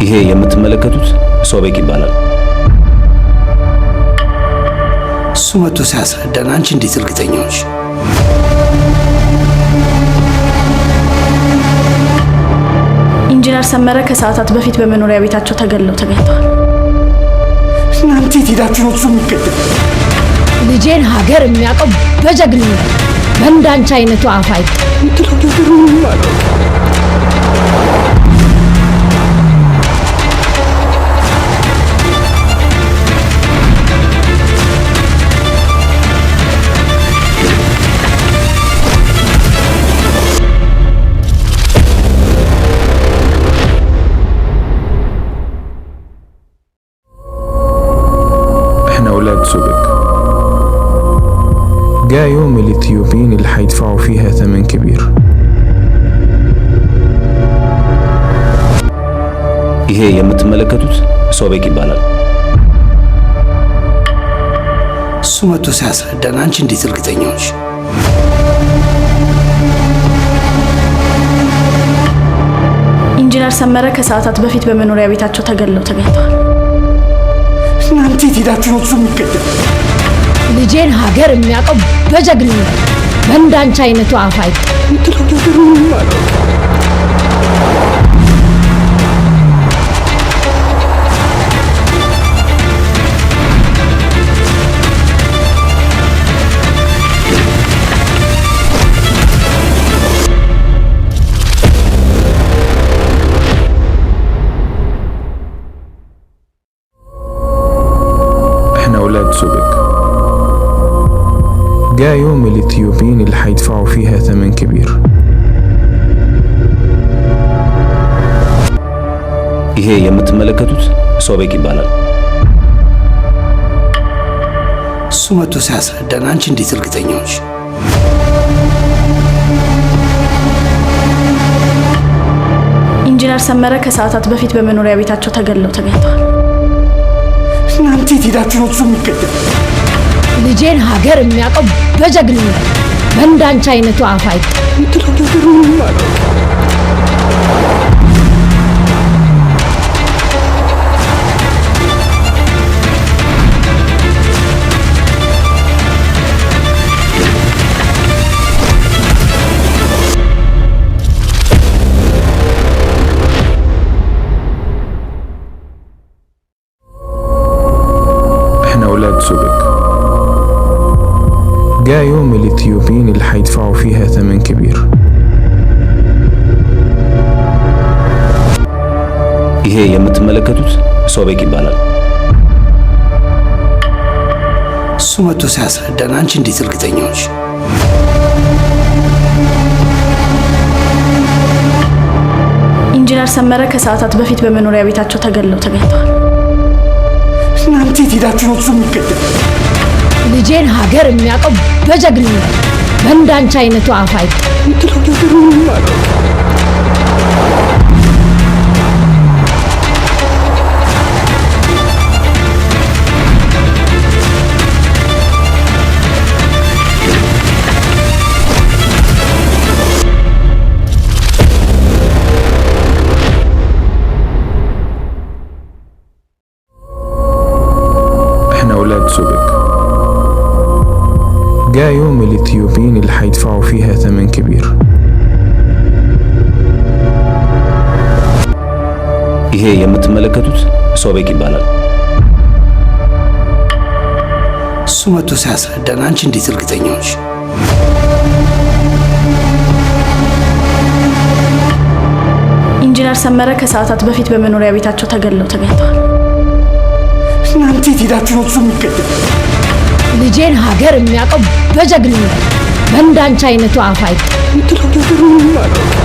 ይሄ የምትመለከቱት ሶቤክ ይባላል። እሱ መጥቶ ሲያስረዳን አንቺ እንዴት እርግጠኛ ሆንሽ? ኢንጂነር ሰመረ ከሰዓታት በፊት በመኖሪያ ቤታቸው ተገድለው ተገኝተዋል። እናንተ የት ሄዳችሁ ነው እሱ የሚገደል? ልጄን ሀገር የሚያውቀው በጀግንነት በእንዳንቺ አይነቱ አፍ የምትለው ነገር ምንም አላውቅም። احنا أولاد سوبك. جاء يوم الإثيوبيين اللي هيدفعوا فيها ثمن كبير. ይሄ የምትመለከቱት ሶቤክ ይባላል። እሱ መጥቶ ሲያስረዳን አንቺ እንዴት እርግጠኛ ሆንሽ? ኢንጂነር ሰመረ ከሰዓታት በፊት በመኖሪያ ቤታቸው ተገድለው ተገኝተዋል። እናንተ የት ሄዳችሁ ነው እሱ የሚገደል? ልጄን ሀገር የሚያውቀው በጀግንነት በእንዳንቺ አይነቱ አፍ የምትለው ነገር ምንም አላውቅም። احنا أولاد سوبك. جاء يوم الإثيوبيين اللي هيدفعوا فيها ثمن كبير. ይሄ የምትመለከቱት ሶቤክ ይባላል። እሱ መጥቶ ሲያስረዳን አንቺ እንዴት እርግጠኛ ሆንሽ? ኢንጂነር ሰመረ ከሰዓታት በፊት በመኖሪያ ቤታቸው ተገድለው ተገኝተዋል። እናንተ የት ሄዳችሁ ነው እሱ የሚገደል? ልጄን ሀገር የሚያውቀው በጀግንነት በእንዳንቺ አይነቱ አፍ የምትለው ነገር ምንም አላውቅም። احنا أولاد سوبك. جاء يوم الإثيوبيين اللي هيدفعوا فيها ثمن كبير. ይሄ የምትመለከቱት ሶቤክ ይባላል። እሱ መጥቶ ሲያስረዳን አንቺ እንዴት እርግጠኛ ሆንሽ? ኢንጂነር ሰመረ ከሰዓታት በፊት በመኖሪያ ቤታቸው ተገድለው ተገኝተዋል። እናንተ የት ሄዳችሁ ነው እሱ የሚገደል? ልጄን ሀገር የሚያውቀው በጀግንነት በእንዳንቺ አይነቱ አፍ የምትለው ነገር ምንም አላውቅም። احنا أولاد سوبك. جاء يوم الإثيوبيين اللي هيدفعوا فيها ثمن كبير. ይሄ የምትመለከቱት ሶቤክ ይባላል። እሱ መጥቶ ሲያስረዳን አንቺ እንዴት እርግጠኛ ሆንሽ? ኢንጂነር ሰመረ ከሰዓታት በፊት በመኖሪያ ቤታቸው ተገድለው ተገኝተዋል። እናንተ የት ሄዳችሁ ነው እሱ የሚገደል? ልጄን ሀገር የሚያውቀው በጀግንነት በእንዳንቺ አይነቱ አፍ የምትለው ነገር ምንም አላውቅም።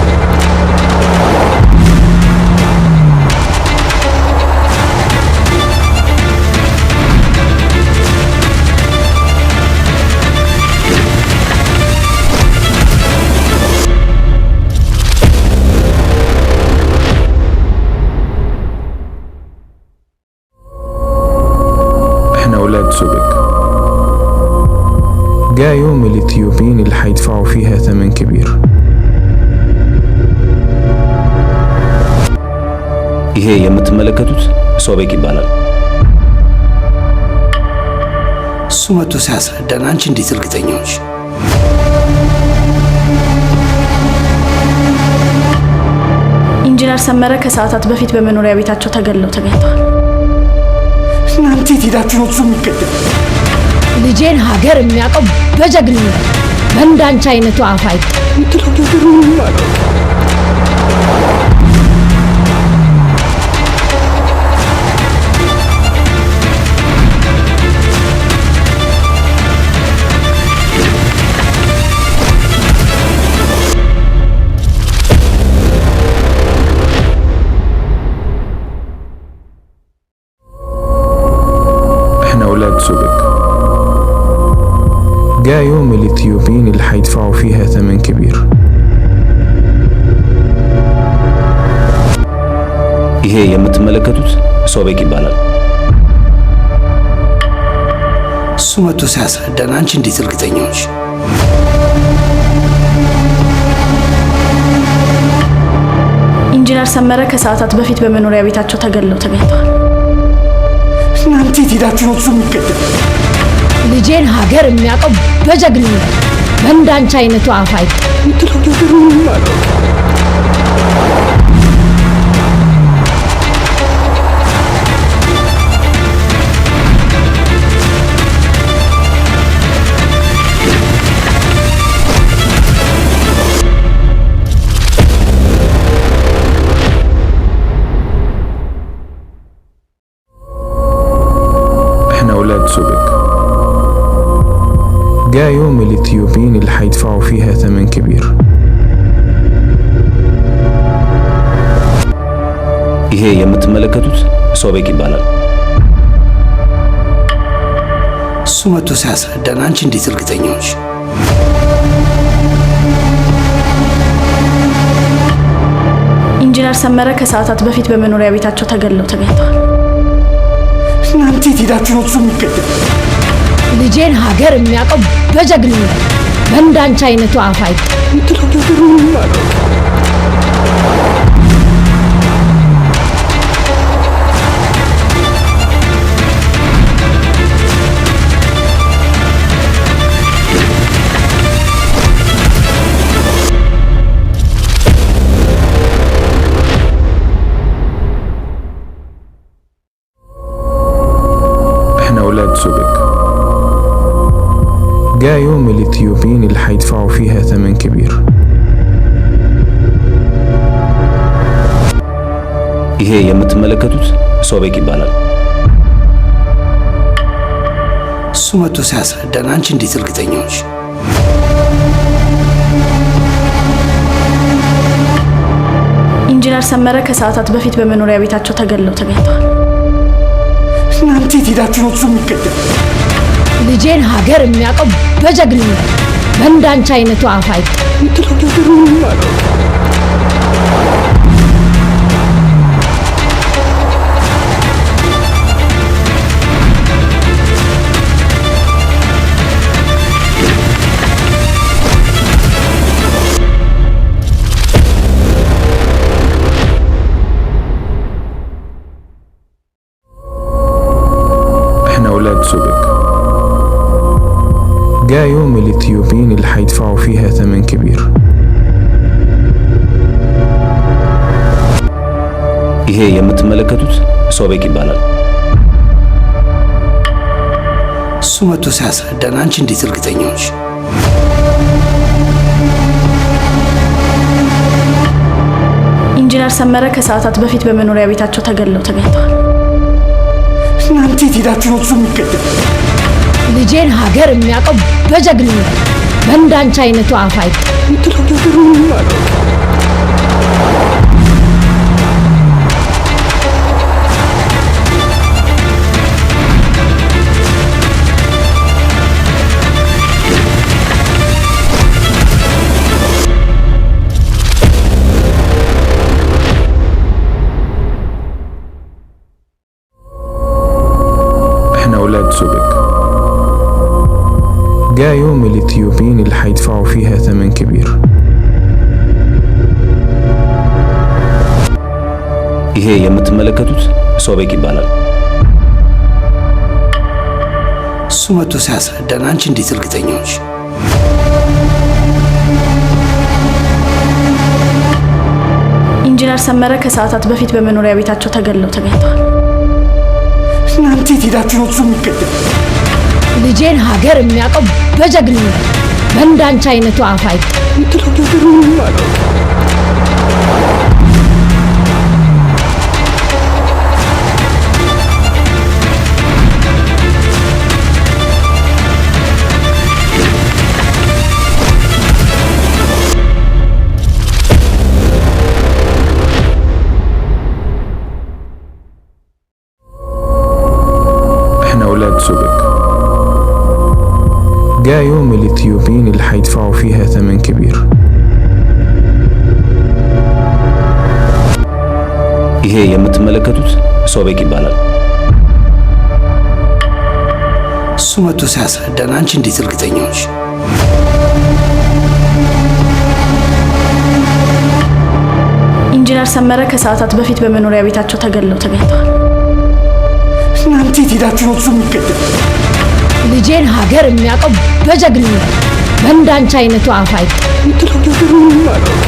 احنا أولاد سوبك. جاء يوم الإثيوبيين الإثيوبيين اللي هيدفعوا فيها ثمن كبير. ይሄ የምትመለከቱት ሶቤክ ይባላል። እሱ መጥቶ ሲያስረዳን አንቺ እንዴት እርግጠኛ ሆንሽ? ኢንጂነር ሰመረ ከሰዓታት በፊት በመኖሪያ ቤታቸው ተገድለው ተገኝተዋል። እናንተ የት ሄዳችሁ ነው እሱ የሚገደል? ልጄን ሀገር የሚያውቀው በጀግንነት በእንዳንቺ አይነቱ አፍ የምትለው ነገር ምንም አላውቅም። احنا أولاد سوبك. جاء يوم الإثيوبيين اللي هيدفعوا فيها ثمن كبير. ይሄ የምትመለከቱት ሶቤክ ይባላል። እሱ መጥቶ ሲያስረዳን አንቺ እንዴት እርግጠኛ ሆንሽ? ኢንጂነር ሰመረ ከሰዓታት በፊት በመኖሪያ ቤታቸው ተገድለው ተገኝተዋል። እናንተ የት ሄዳችሁ ነው እሱ የሚገደል? ልጄን ሀገር የሚያውቀው በጀግንነት በእንዳንቺ አይነቱ አፍ የምትለው ነገር ምንም አላውቅም። احنا أولاد سوبك. جاء يوم الإثيوبيين اللي هيدفعوا فيها ثمن كبير. ይሄ የምትመለከቱት ሶቤክ ይባላል። እሱ መጥቶ ሲያስረዳን አንቺ እንዴት እርግጠኛ ሆንሽ? ኢንጂነር ሰመረ ከሰዓታት በፊት በመኖሪያ ቤታቸው ተገድለው ተገኝተዋል። እናንተ የት ሄዳችሁ ነው እሱ የሚገደል? ልጄን ሀገር የሚያውቀው በጀግንነት በእንዳንቺ አይነቱ አፍ የምትለው ነገር ምንም አላውቅም። احنا أولاد سوبك. جاء يوم الإثيوبيين اللي هيدفعوا فيها ثمن كبير. ይሄ የምትመለከቱት ሶቤክ ይባላል። እሱ መጥቶ ሲያስረዳን አንቺ እንዴት እርግጠኛ ሆንሽ? ኢንጂነር ሰመረ ከሰዓታት በፊት በመኖሪያ ቤታቸው ተገድለው ተገኝተዋል። እናንተ የት ሄዳችሁ ነው እሱ የሚገደል? ልጄን ሀገር የሚያውቀው በጀግንነት በእንዳንቺ አይነቱ አፍ የምትለው ነገር ምንም አላውቅም። احنا أولاد سوبك. جاء يوم الإثيوبيين اللي هيدفعوا فيها ثمن كبير. ይሄ የምትመለከቱት ሶቤክ ይባላል። እሱ መጥቶ ሲያስረዳን አንቺ እንዴት እርግጠኛ ሆንሽ? ኢንጂነር ሰመረ ከሰዓታት በፊት በመኖሪያ ቤታቸው ተገድለው ተገኝተዋል። እናንተ የት ሄዳችሁ ነው እሱ የሚገደል? ልጄን ሀገር የሚያውቀው በጀግንነት በእንዳንቺ አይነቱ አፍ የምትለው ነገር ምንም አላውቅም። احنا أولاد سوبك. جاء يوم الإثيوبيين اللي حيدفعوا فيها ثمن كبير. ይሄ የምትመለከቱት ሶቤክ ይባላል። እሱ መጥቶ ሲያስረዳን አንቺ እንዴት እርግጠኛ ሆንሽ? ኢንጂነር ሰመረ ከሰዓታት በፊት በመኖሪያ ቤታቸው ተገድለው ተገኝተዋል። እናንተ የት ሄዳችሁ ነው እሱ የሚገደል? ልጄን ሀገር የሚያውቀው በጀግንነት በእንዳንቺ አይነቱ አፍ የምትለው ነገር ምንም አላውቅም። احنا أولاد سوبك. جاء يوم الإثيوبيين اللي حيدفعوا فيها ثمن كبير. ይሄ የምትመለከቱት ሶቤክ ይባላል። እሱ መጥቶ ሲያስረዳን አንቺ እንዴት እርግጠኛ ሆንሽ? ኢንጂነር ሰመረ ከሰዓታት በፊት በመኖሪያ ቤታቸው ተገድለው ተገኝተዋል። እናንተ የት ሄዳችሁ ነው እሱ የሚገደል? ልጄን ሀገር የሚያውቀው በጀግንነት በእንዳንቺ አይነቱ አፍ የምትለው ነገር ምንም አላውቅም።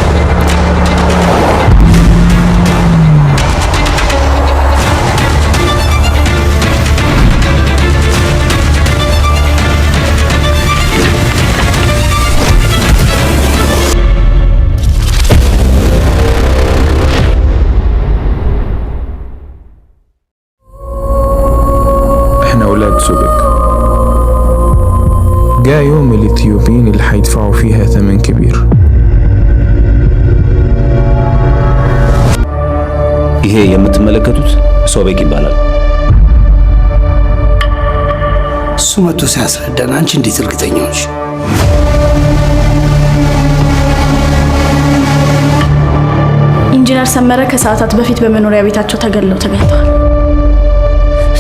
احنا أولاد سوبك. جاء يوم الإثيوبيين اللي حيدفعوا فيها ثمن كبير. ይሄ የምትመለከቱት ሶቤክ ይባላል። እሱ መጥቶ ሲያስረዳን አንቺ እንዴት እርግጠኛ ሆንሽ? ኢንጂነር ሰመረ ከሰዓታት በፊት በመኖሪያ ቤታቸው ተገድለው ተገኝተዋል።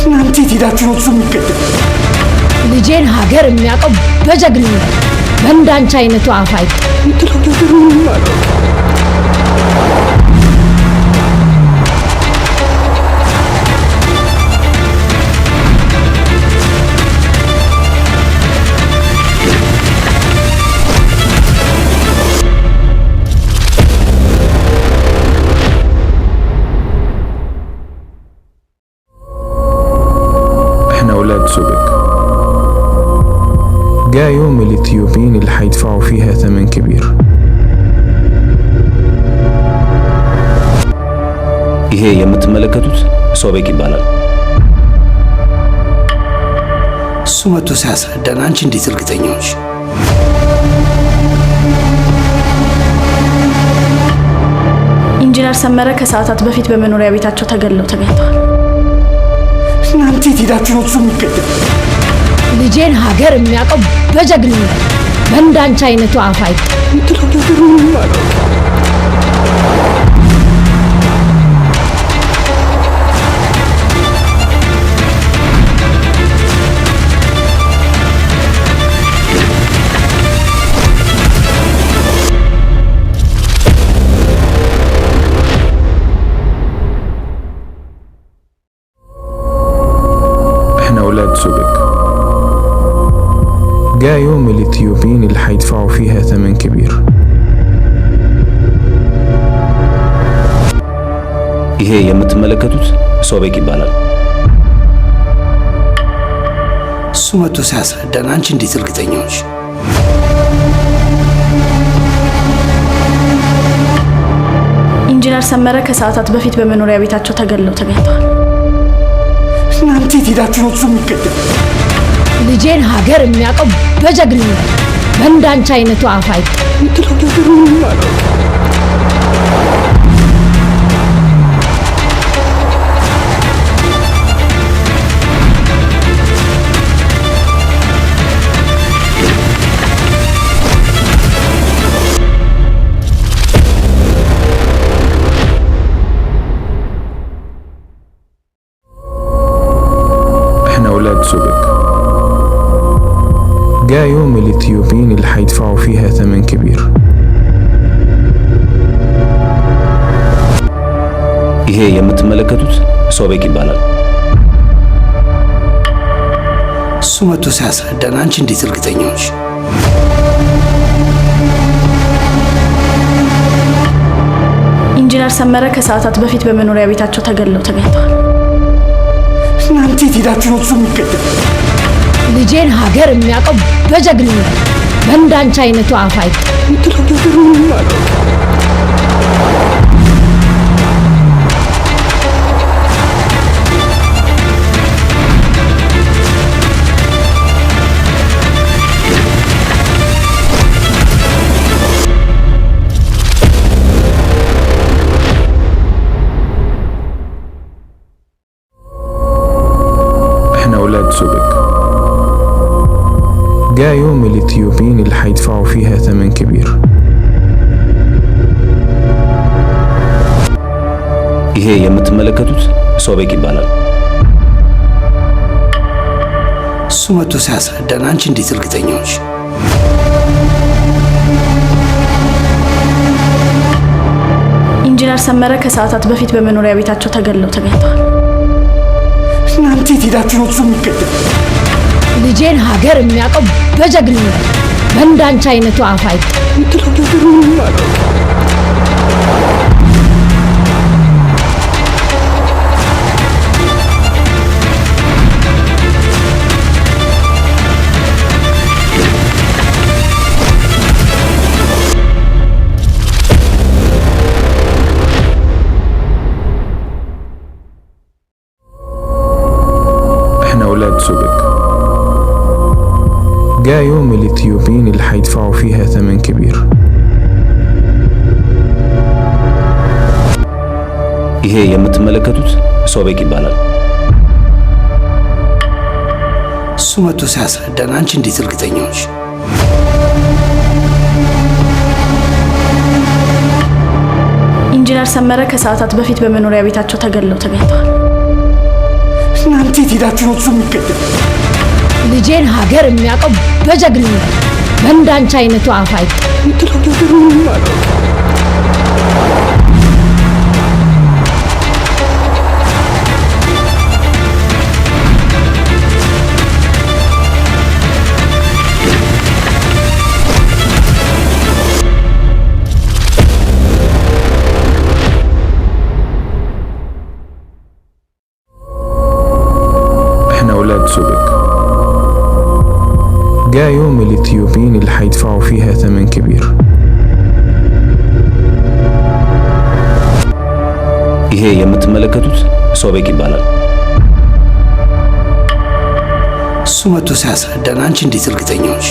እናንተ የት ሄዳችሁ ነው እሱ የሚገደል? ልጄን ሀገር የሚያውቀው በጀግንነት በእንዳንቺ አይነቱ አፍ የምትለው ነገር ምንም አላውቅም። احنا أولاد سوبك. جاء يوم الإثيوبيين اللي حيدفعوا فيها ثمن كبير. ይሄ የምትመለከቱት ሶቤክ ይባላል። እሱ መጥቶ ሲያስረዳን አንቺ እንዴት እርግጠኛ ሆንሽ? ኢንጂነር ሰመረ ከሰዓታት በፊት በመኖሪያ ቤታቸው ተገድለው ተገኝተዋል። እናንተ የት ሄዳችሁ ነው እሱ የሚገደል? ልጄን ሀገር የሚያውቀው በጀግንነት በእንዳንቺ አይነቱ አፍ የምትለው ነገር ምንም አላውቅም። احنا أولاد سوبك. جاء يوم الإثيوبيين اللي حيدفعوا فيها ثمن كبير. ይሄ የምትመለከቱት ሶቤክ ይባላል። እሱ መጥቶ ሲያስረዳን አንቺ እንዴት እርግጠኛ ሆንሽ? ኢንጂነር ሰመረ ከሰዓታት በፊት በመኖሪያ ቤታቸው ተገድለው ተገኝተዋል። እናንተ የት ሄዳችሁ ነው እሱ የሚገደል? ልጄን ሀገር የሚያውቀው በጀግንነት በእንዳንቺ አይነቱ አፍ የምትለው ነገር ምንም አላውቅም። احنا أولاد سوبك. جاء يوم الإثيوبيين اللي حيدفعوا فيها فيها ثمن كبير. ይሄ የምትመለከቱት ሶቤክ ይባላል። እሱ መጥቶ ሲያስረዳን አንቺ እንዴት እርግጠኛ ሆንሽ? ኢንጂነር ሰመረ ከሰዓታት በፊት በመኖሪያ ቤታቸው ተገድለው ተገኝተዋል። እናንተ የት ሄዳችሁ ነው እሱ የሚገደል? ልጄን ሀገር የሚያውቀው በጀግንነት በእንዳንቺ አይነቱ አፍ የምትለው ነገር ምንም አላውቅም። احنا أولاد سوبك. جاء يوم الإثيوبيين اللي هيدفعوا فيها ثمن كبير. ይሄ የምትመለከቱት ሶቤክ ይባላል። እሱ መጥቶ ሲያስረዳን አንቺ እንዴት እርግጠኛ ሆንሽ? ኢንጂነር ሰመረ ከሰዓታት በፊት በመኖሪያ ቤታቸው ተገድለው ተገኝተዋል። እናንተ የት ሄዳችሁ ነው እሱ የሚገደል? ልጄን ሀገር የሚያውቀው በጀግንነት በእንዳንቺ አይነቱ አፍ የምትለው ነገር ምንም አላውቅም። احنا أولاد سوبك. جاء يوم الإثيوبيين اللي هيدفعوا فيها ثمن كبير. ይሄ የምትመለከቱት ሶቤክ ይባላል። እሱ መጥቶ ሲያስረዳን አንቺ እንዴት እርግጠኛ ሆንሽ? ኢንጂነር ሰመረ ከሰዓታት በፊት በመኖሪያ ቤታቸው ተገድለው ተገኝተዋል። እናንተ የት ሄዳችሁ ነው እሱ የሚገደል? ልጄን ሀገር የሚያውቀው በጀግንነት በእንዳንቺ አይነቱ አፍ የምትለው ነገር ምንም አላውቅም። احنا أولاد سوبك. جاء يوم الإثيوبيين اللي هيدفعوا فيها ثمن كبير. ይሄ የምትመለከቱት ሶቤክ ይባላል። እሱ መጥቶ ሲያስረዳን አንቺ እንዴት እርግጠኛ ሆንሽ?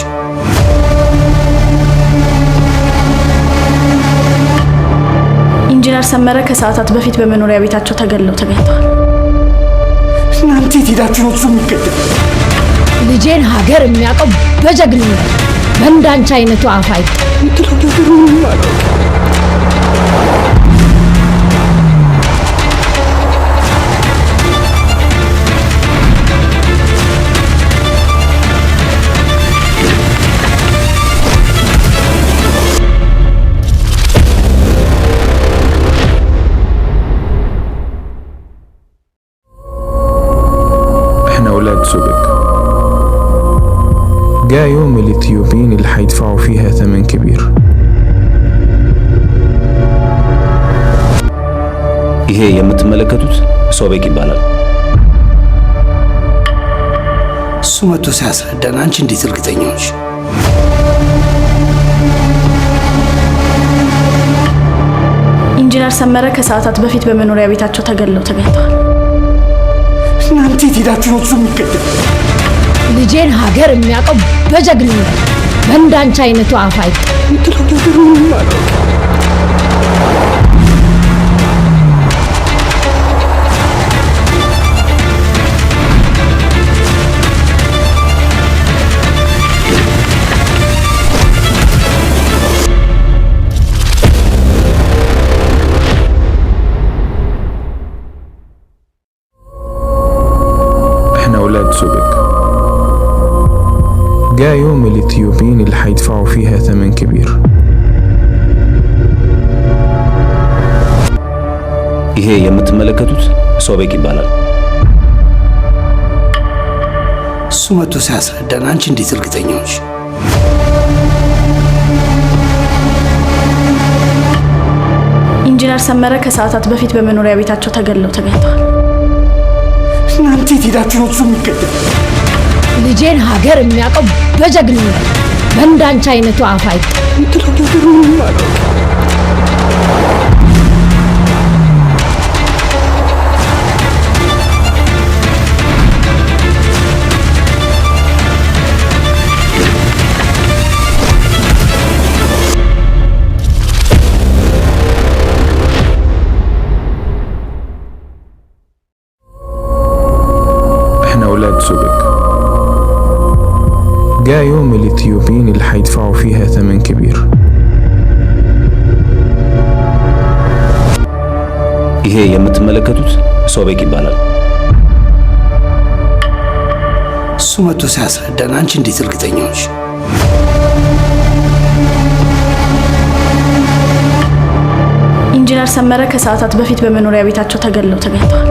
ኢንጂነር ሰመረ ከሰዓታት በፊት በመኖሪያ ቤታቸው ተገድለው ተገኝተዋል። እናንተ የት ሄዳችሁ ነው እሱ የሚገደል? ልጄን ሀገር የሚያውቀው በጀግንነት በእንዳንቺ አይነቱ አፍ የምትለው ነገር ምንም አላውቅም። احنا أولاد سوبك. جاء يوم الإثيوبيين اللي هيدفعوا فيها ثمن كبير. ይሄ የምትመለከቱት ሶቤክ ይባላል። እሱ መጥቶ ሲያስረዳን አንቺ እንዴት እርግጠኛ ሆንሽ? ኢንጂነር ሰመረ ከሰዓታት በፊት በመኖሪያ ቤታቸው ተገድለው ተገኝተዋል። እናንተ የት ሄዳችሁ ነው እሱ የሚገደል? ልጄን ሀገር የሚያውቀው በጀግንነት በእንዳንቺ አይነቱ አፍ የምትለው ነገር ምንም አላውቅም። احنا أولاد سوبك. جاء يوم الإثيوبيين اللي هيدفعوا فيها ثمن كبير. ይሄ የምትመለከቱት ሶቤክ ይባላል። እሱ መጥቶ ሲያስረዳን አንቺ እንዴት እርግጠኛ ሆንሽ? ኢንጂነር ሰመረ ከሰዓታት በፊት በመኖሪያ ቤታቸው ተገድለው ተገኝተዋል። እናንተ የት ሄዳችሁ ነው እሱ የሚገደል? ልጄን ሀገር የሚያውቀው በጀግንነት በእንዳንቺ አይነቱ አፍ የምትለው ነገር ምንም አላውቅም። احنا أولاد سوبك. جاء يوم الإثيوبيين اللي هيدفعوا فيها ثمن كبير. ይሄ የምትመለከቱት ሶቤክ ይባላል። እሱ መጥቶ ሲያስረዳን አንቺ እንዴት እርግጠኛ ሆንሽ? ኢንጂነር ሰመረ ከሰዓታት በፊት በመኖሪያ ቤታቸው ተገድለው ተገኝተዋል።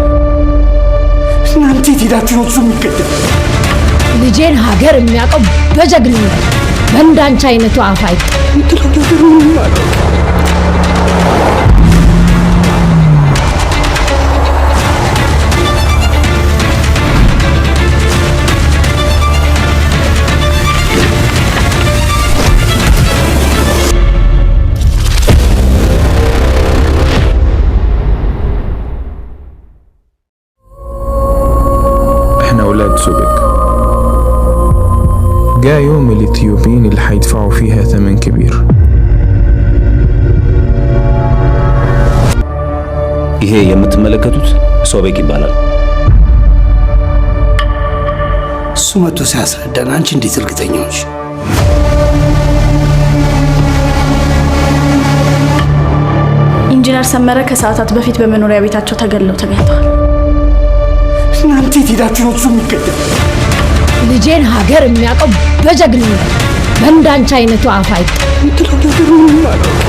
እናንተ የት ሄዳችሁ ነው እሱ የሚገደል? ልጄን ሀገር የሚያውቀው በጀግንነት በእንዳንቺ አይነቱ አፍ የምትለው ነገር ምንም አላውቅም። احنا أولاد سوبك. جاء يوم الإثيوبيين اللي هيدفعوا فيها ثمن كبير. ይሄ የምትመለከቱት ሶቤክ ይባላል። እሱ መጥቶ ሲያስረዳን አንቺ እንዴት እርግጠኛ ሆንሽ? ኢንጂነር ሰመረ ከሰዓታት በፊት በመኖሪያ ቤታቸው ተገድለው ተገኝተዋል። እናንተ የት ሄዳችሁ ነው እሱ የሚገደል? ልጄን ሀገር የሚያውቀው በጀግንነት በእንዳንቺ አይነቱ አፍ የምትለው ነገር ምንም አላውቅም።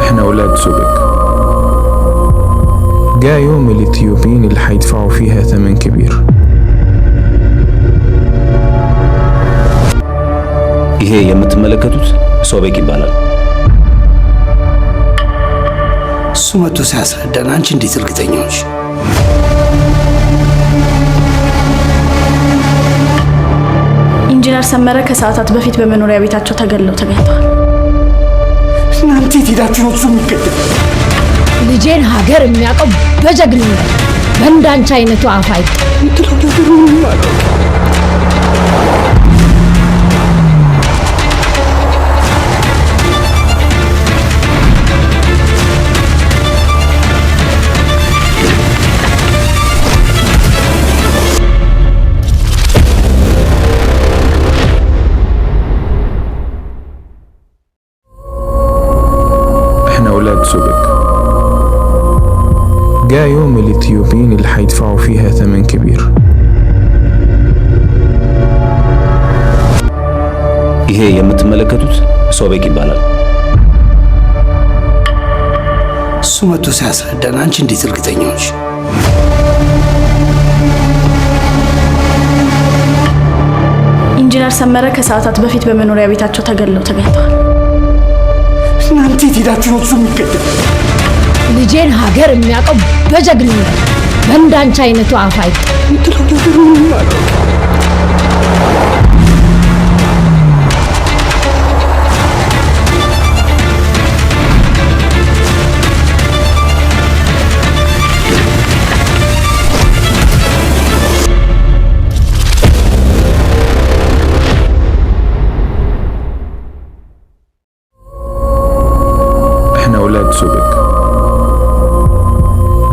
احنا أولاد سوبك. جاء يوم الإثيوبيين اللي هيدفعوا فيها ثمن كبير. ይሄ የምትመለከቱት ሶቤክ ይባላል። እሱ መጥቶ ሲያስረዳን አንቺ እንዴት እርግጠኛ ሆንሽ? ኢንጂነር ሰመረ ከሰዓታት በፊት በመኖሪያ ቤታቸው ተገድለው ተገኝተዋል። እናንተ የት ሄዳችሁ ነው እሱ የሚገደል? ልጄን ሀገር የሚያውቀው በጀግንነት በእንዳንቺ አይነቱ አፍ የምትለው ነገር ምንም አላውቅም። احنا أولاد سوبك. جاء يوم الإثيوبيين اللي هيدفعوا فيها ثمن كبير. ይሄ የምትመለከቱት ሶቤክ ይባላል። እሱ መጥቶ ሲያስረዳን አንቺ እንዴት እርግጠኛ ሆንሽ? ኢንጂነር ሰመረ ከሰዓታት በፊት በመኖሪያ ቤታቸው ተገድለው ተገኝተዋል። እናንተ የት ሄዳችሁ ነው እሱ የሚገደል? ልጄን ሀገር የሚያውቀው በጀግንነት በእንዳንቺ አይነቱ አፍ የምትለው ነገር ምንም አላውቅም። احنا أولاد سوبك.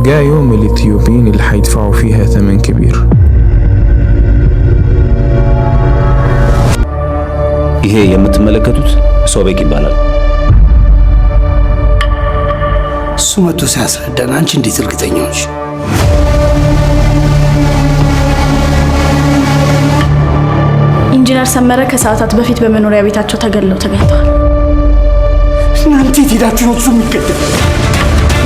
جاء يوم الإثيوبيين اللي هيدفعوا فيها ثمن كبير. ይሄ የምትመለከቱት ሶቤክ ይባላል። እሱ መጥቶ ሲያስረዳን አንቺ እንዴት እርግጠኛ ሆንሽ? ኢንጂነር ሰመረ ከሰዓታት በፊት በመኖሪያ ቤታቸው ተገድለው ተገኝተዋል። እናንተ የት ሄዳችሁ ነው እሱ የሚገደል?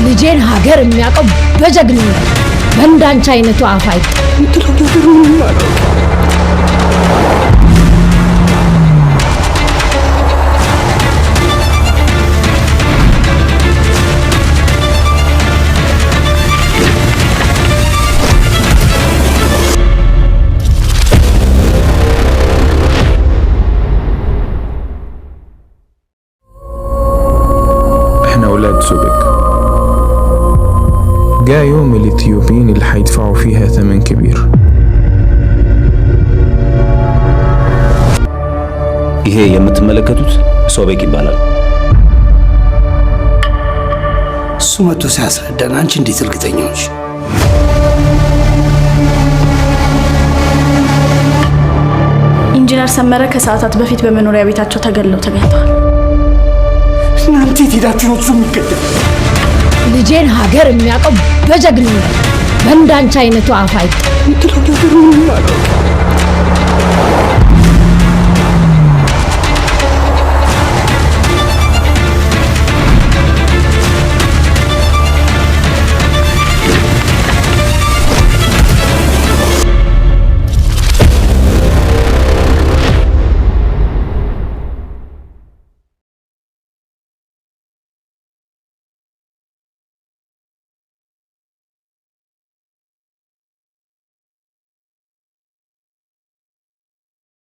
ልጄን ሀገር የሚያውቀው በጀግንነት በእንዳንቺ አይነቱ አፍ አይጠራም። የምትለው ነገር ምንም አላውቅም። احنا أولاد سوبك. جاء يوم الإثيوبيين اللي هيدفعوا فيها ثمن كبير. ይሄ የምትመለከቱት ሶቤክ ይባላል። እሱ መጥቶ ሲያስረዳን አንቺ እንዴት እርግጠኛ ሆንሽ? ኢንጂነር ሰመረ ከሰዓታት በፊት በመኖሪያ ቤታቸው ተገድለው ተገኝተዋል። እናንተ የት ሄዳችሁ ነው እሱ የሚገደል? ልጄን ሀገር የሚያውቀው በጀግንነት በእንዳንቺ አይነቱ አፍ አይጠራም። የምትለው ነገር ምንም አላውቅም።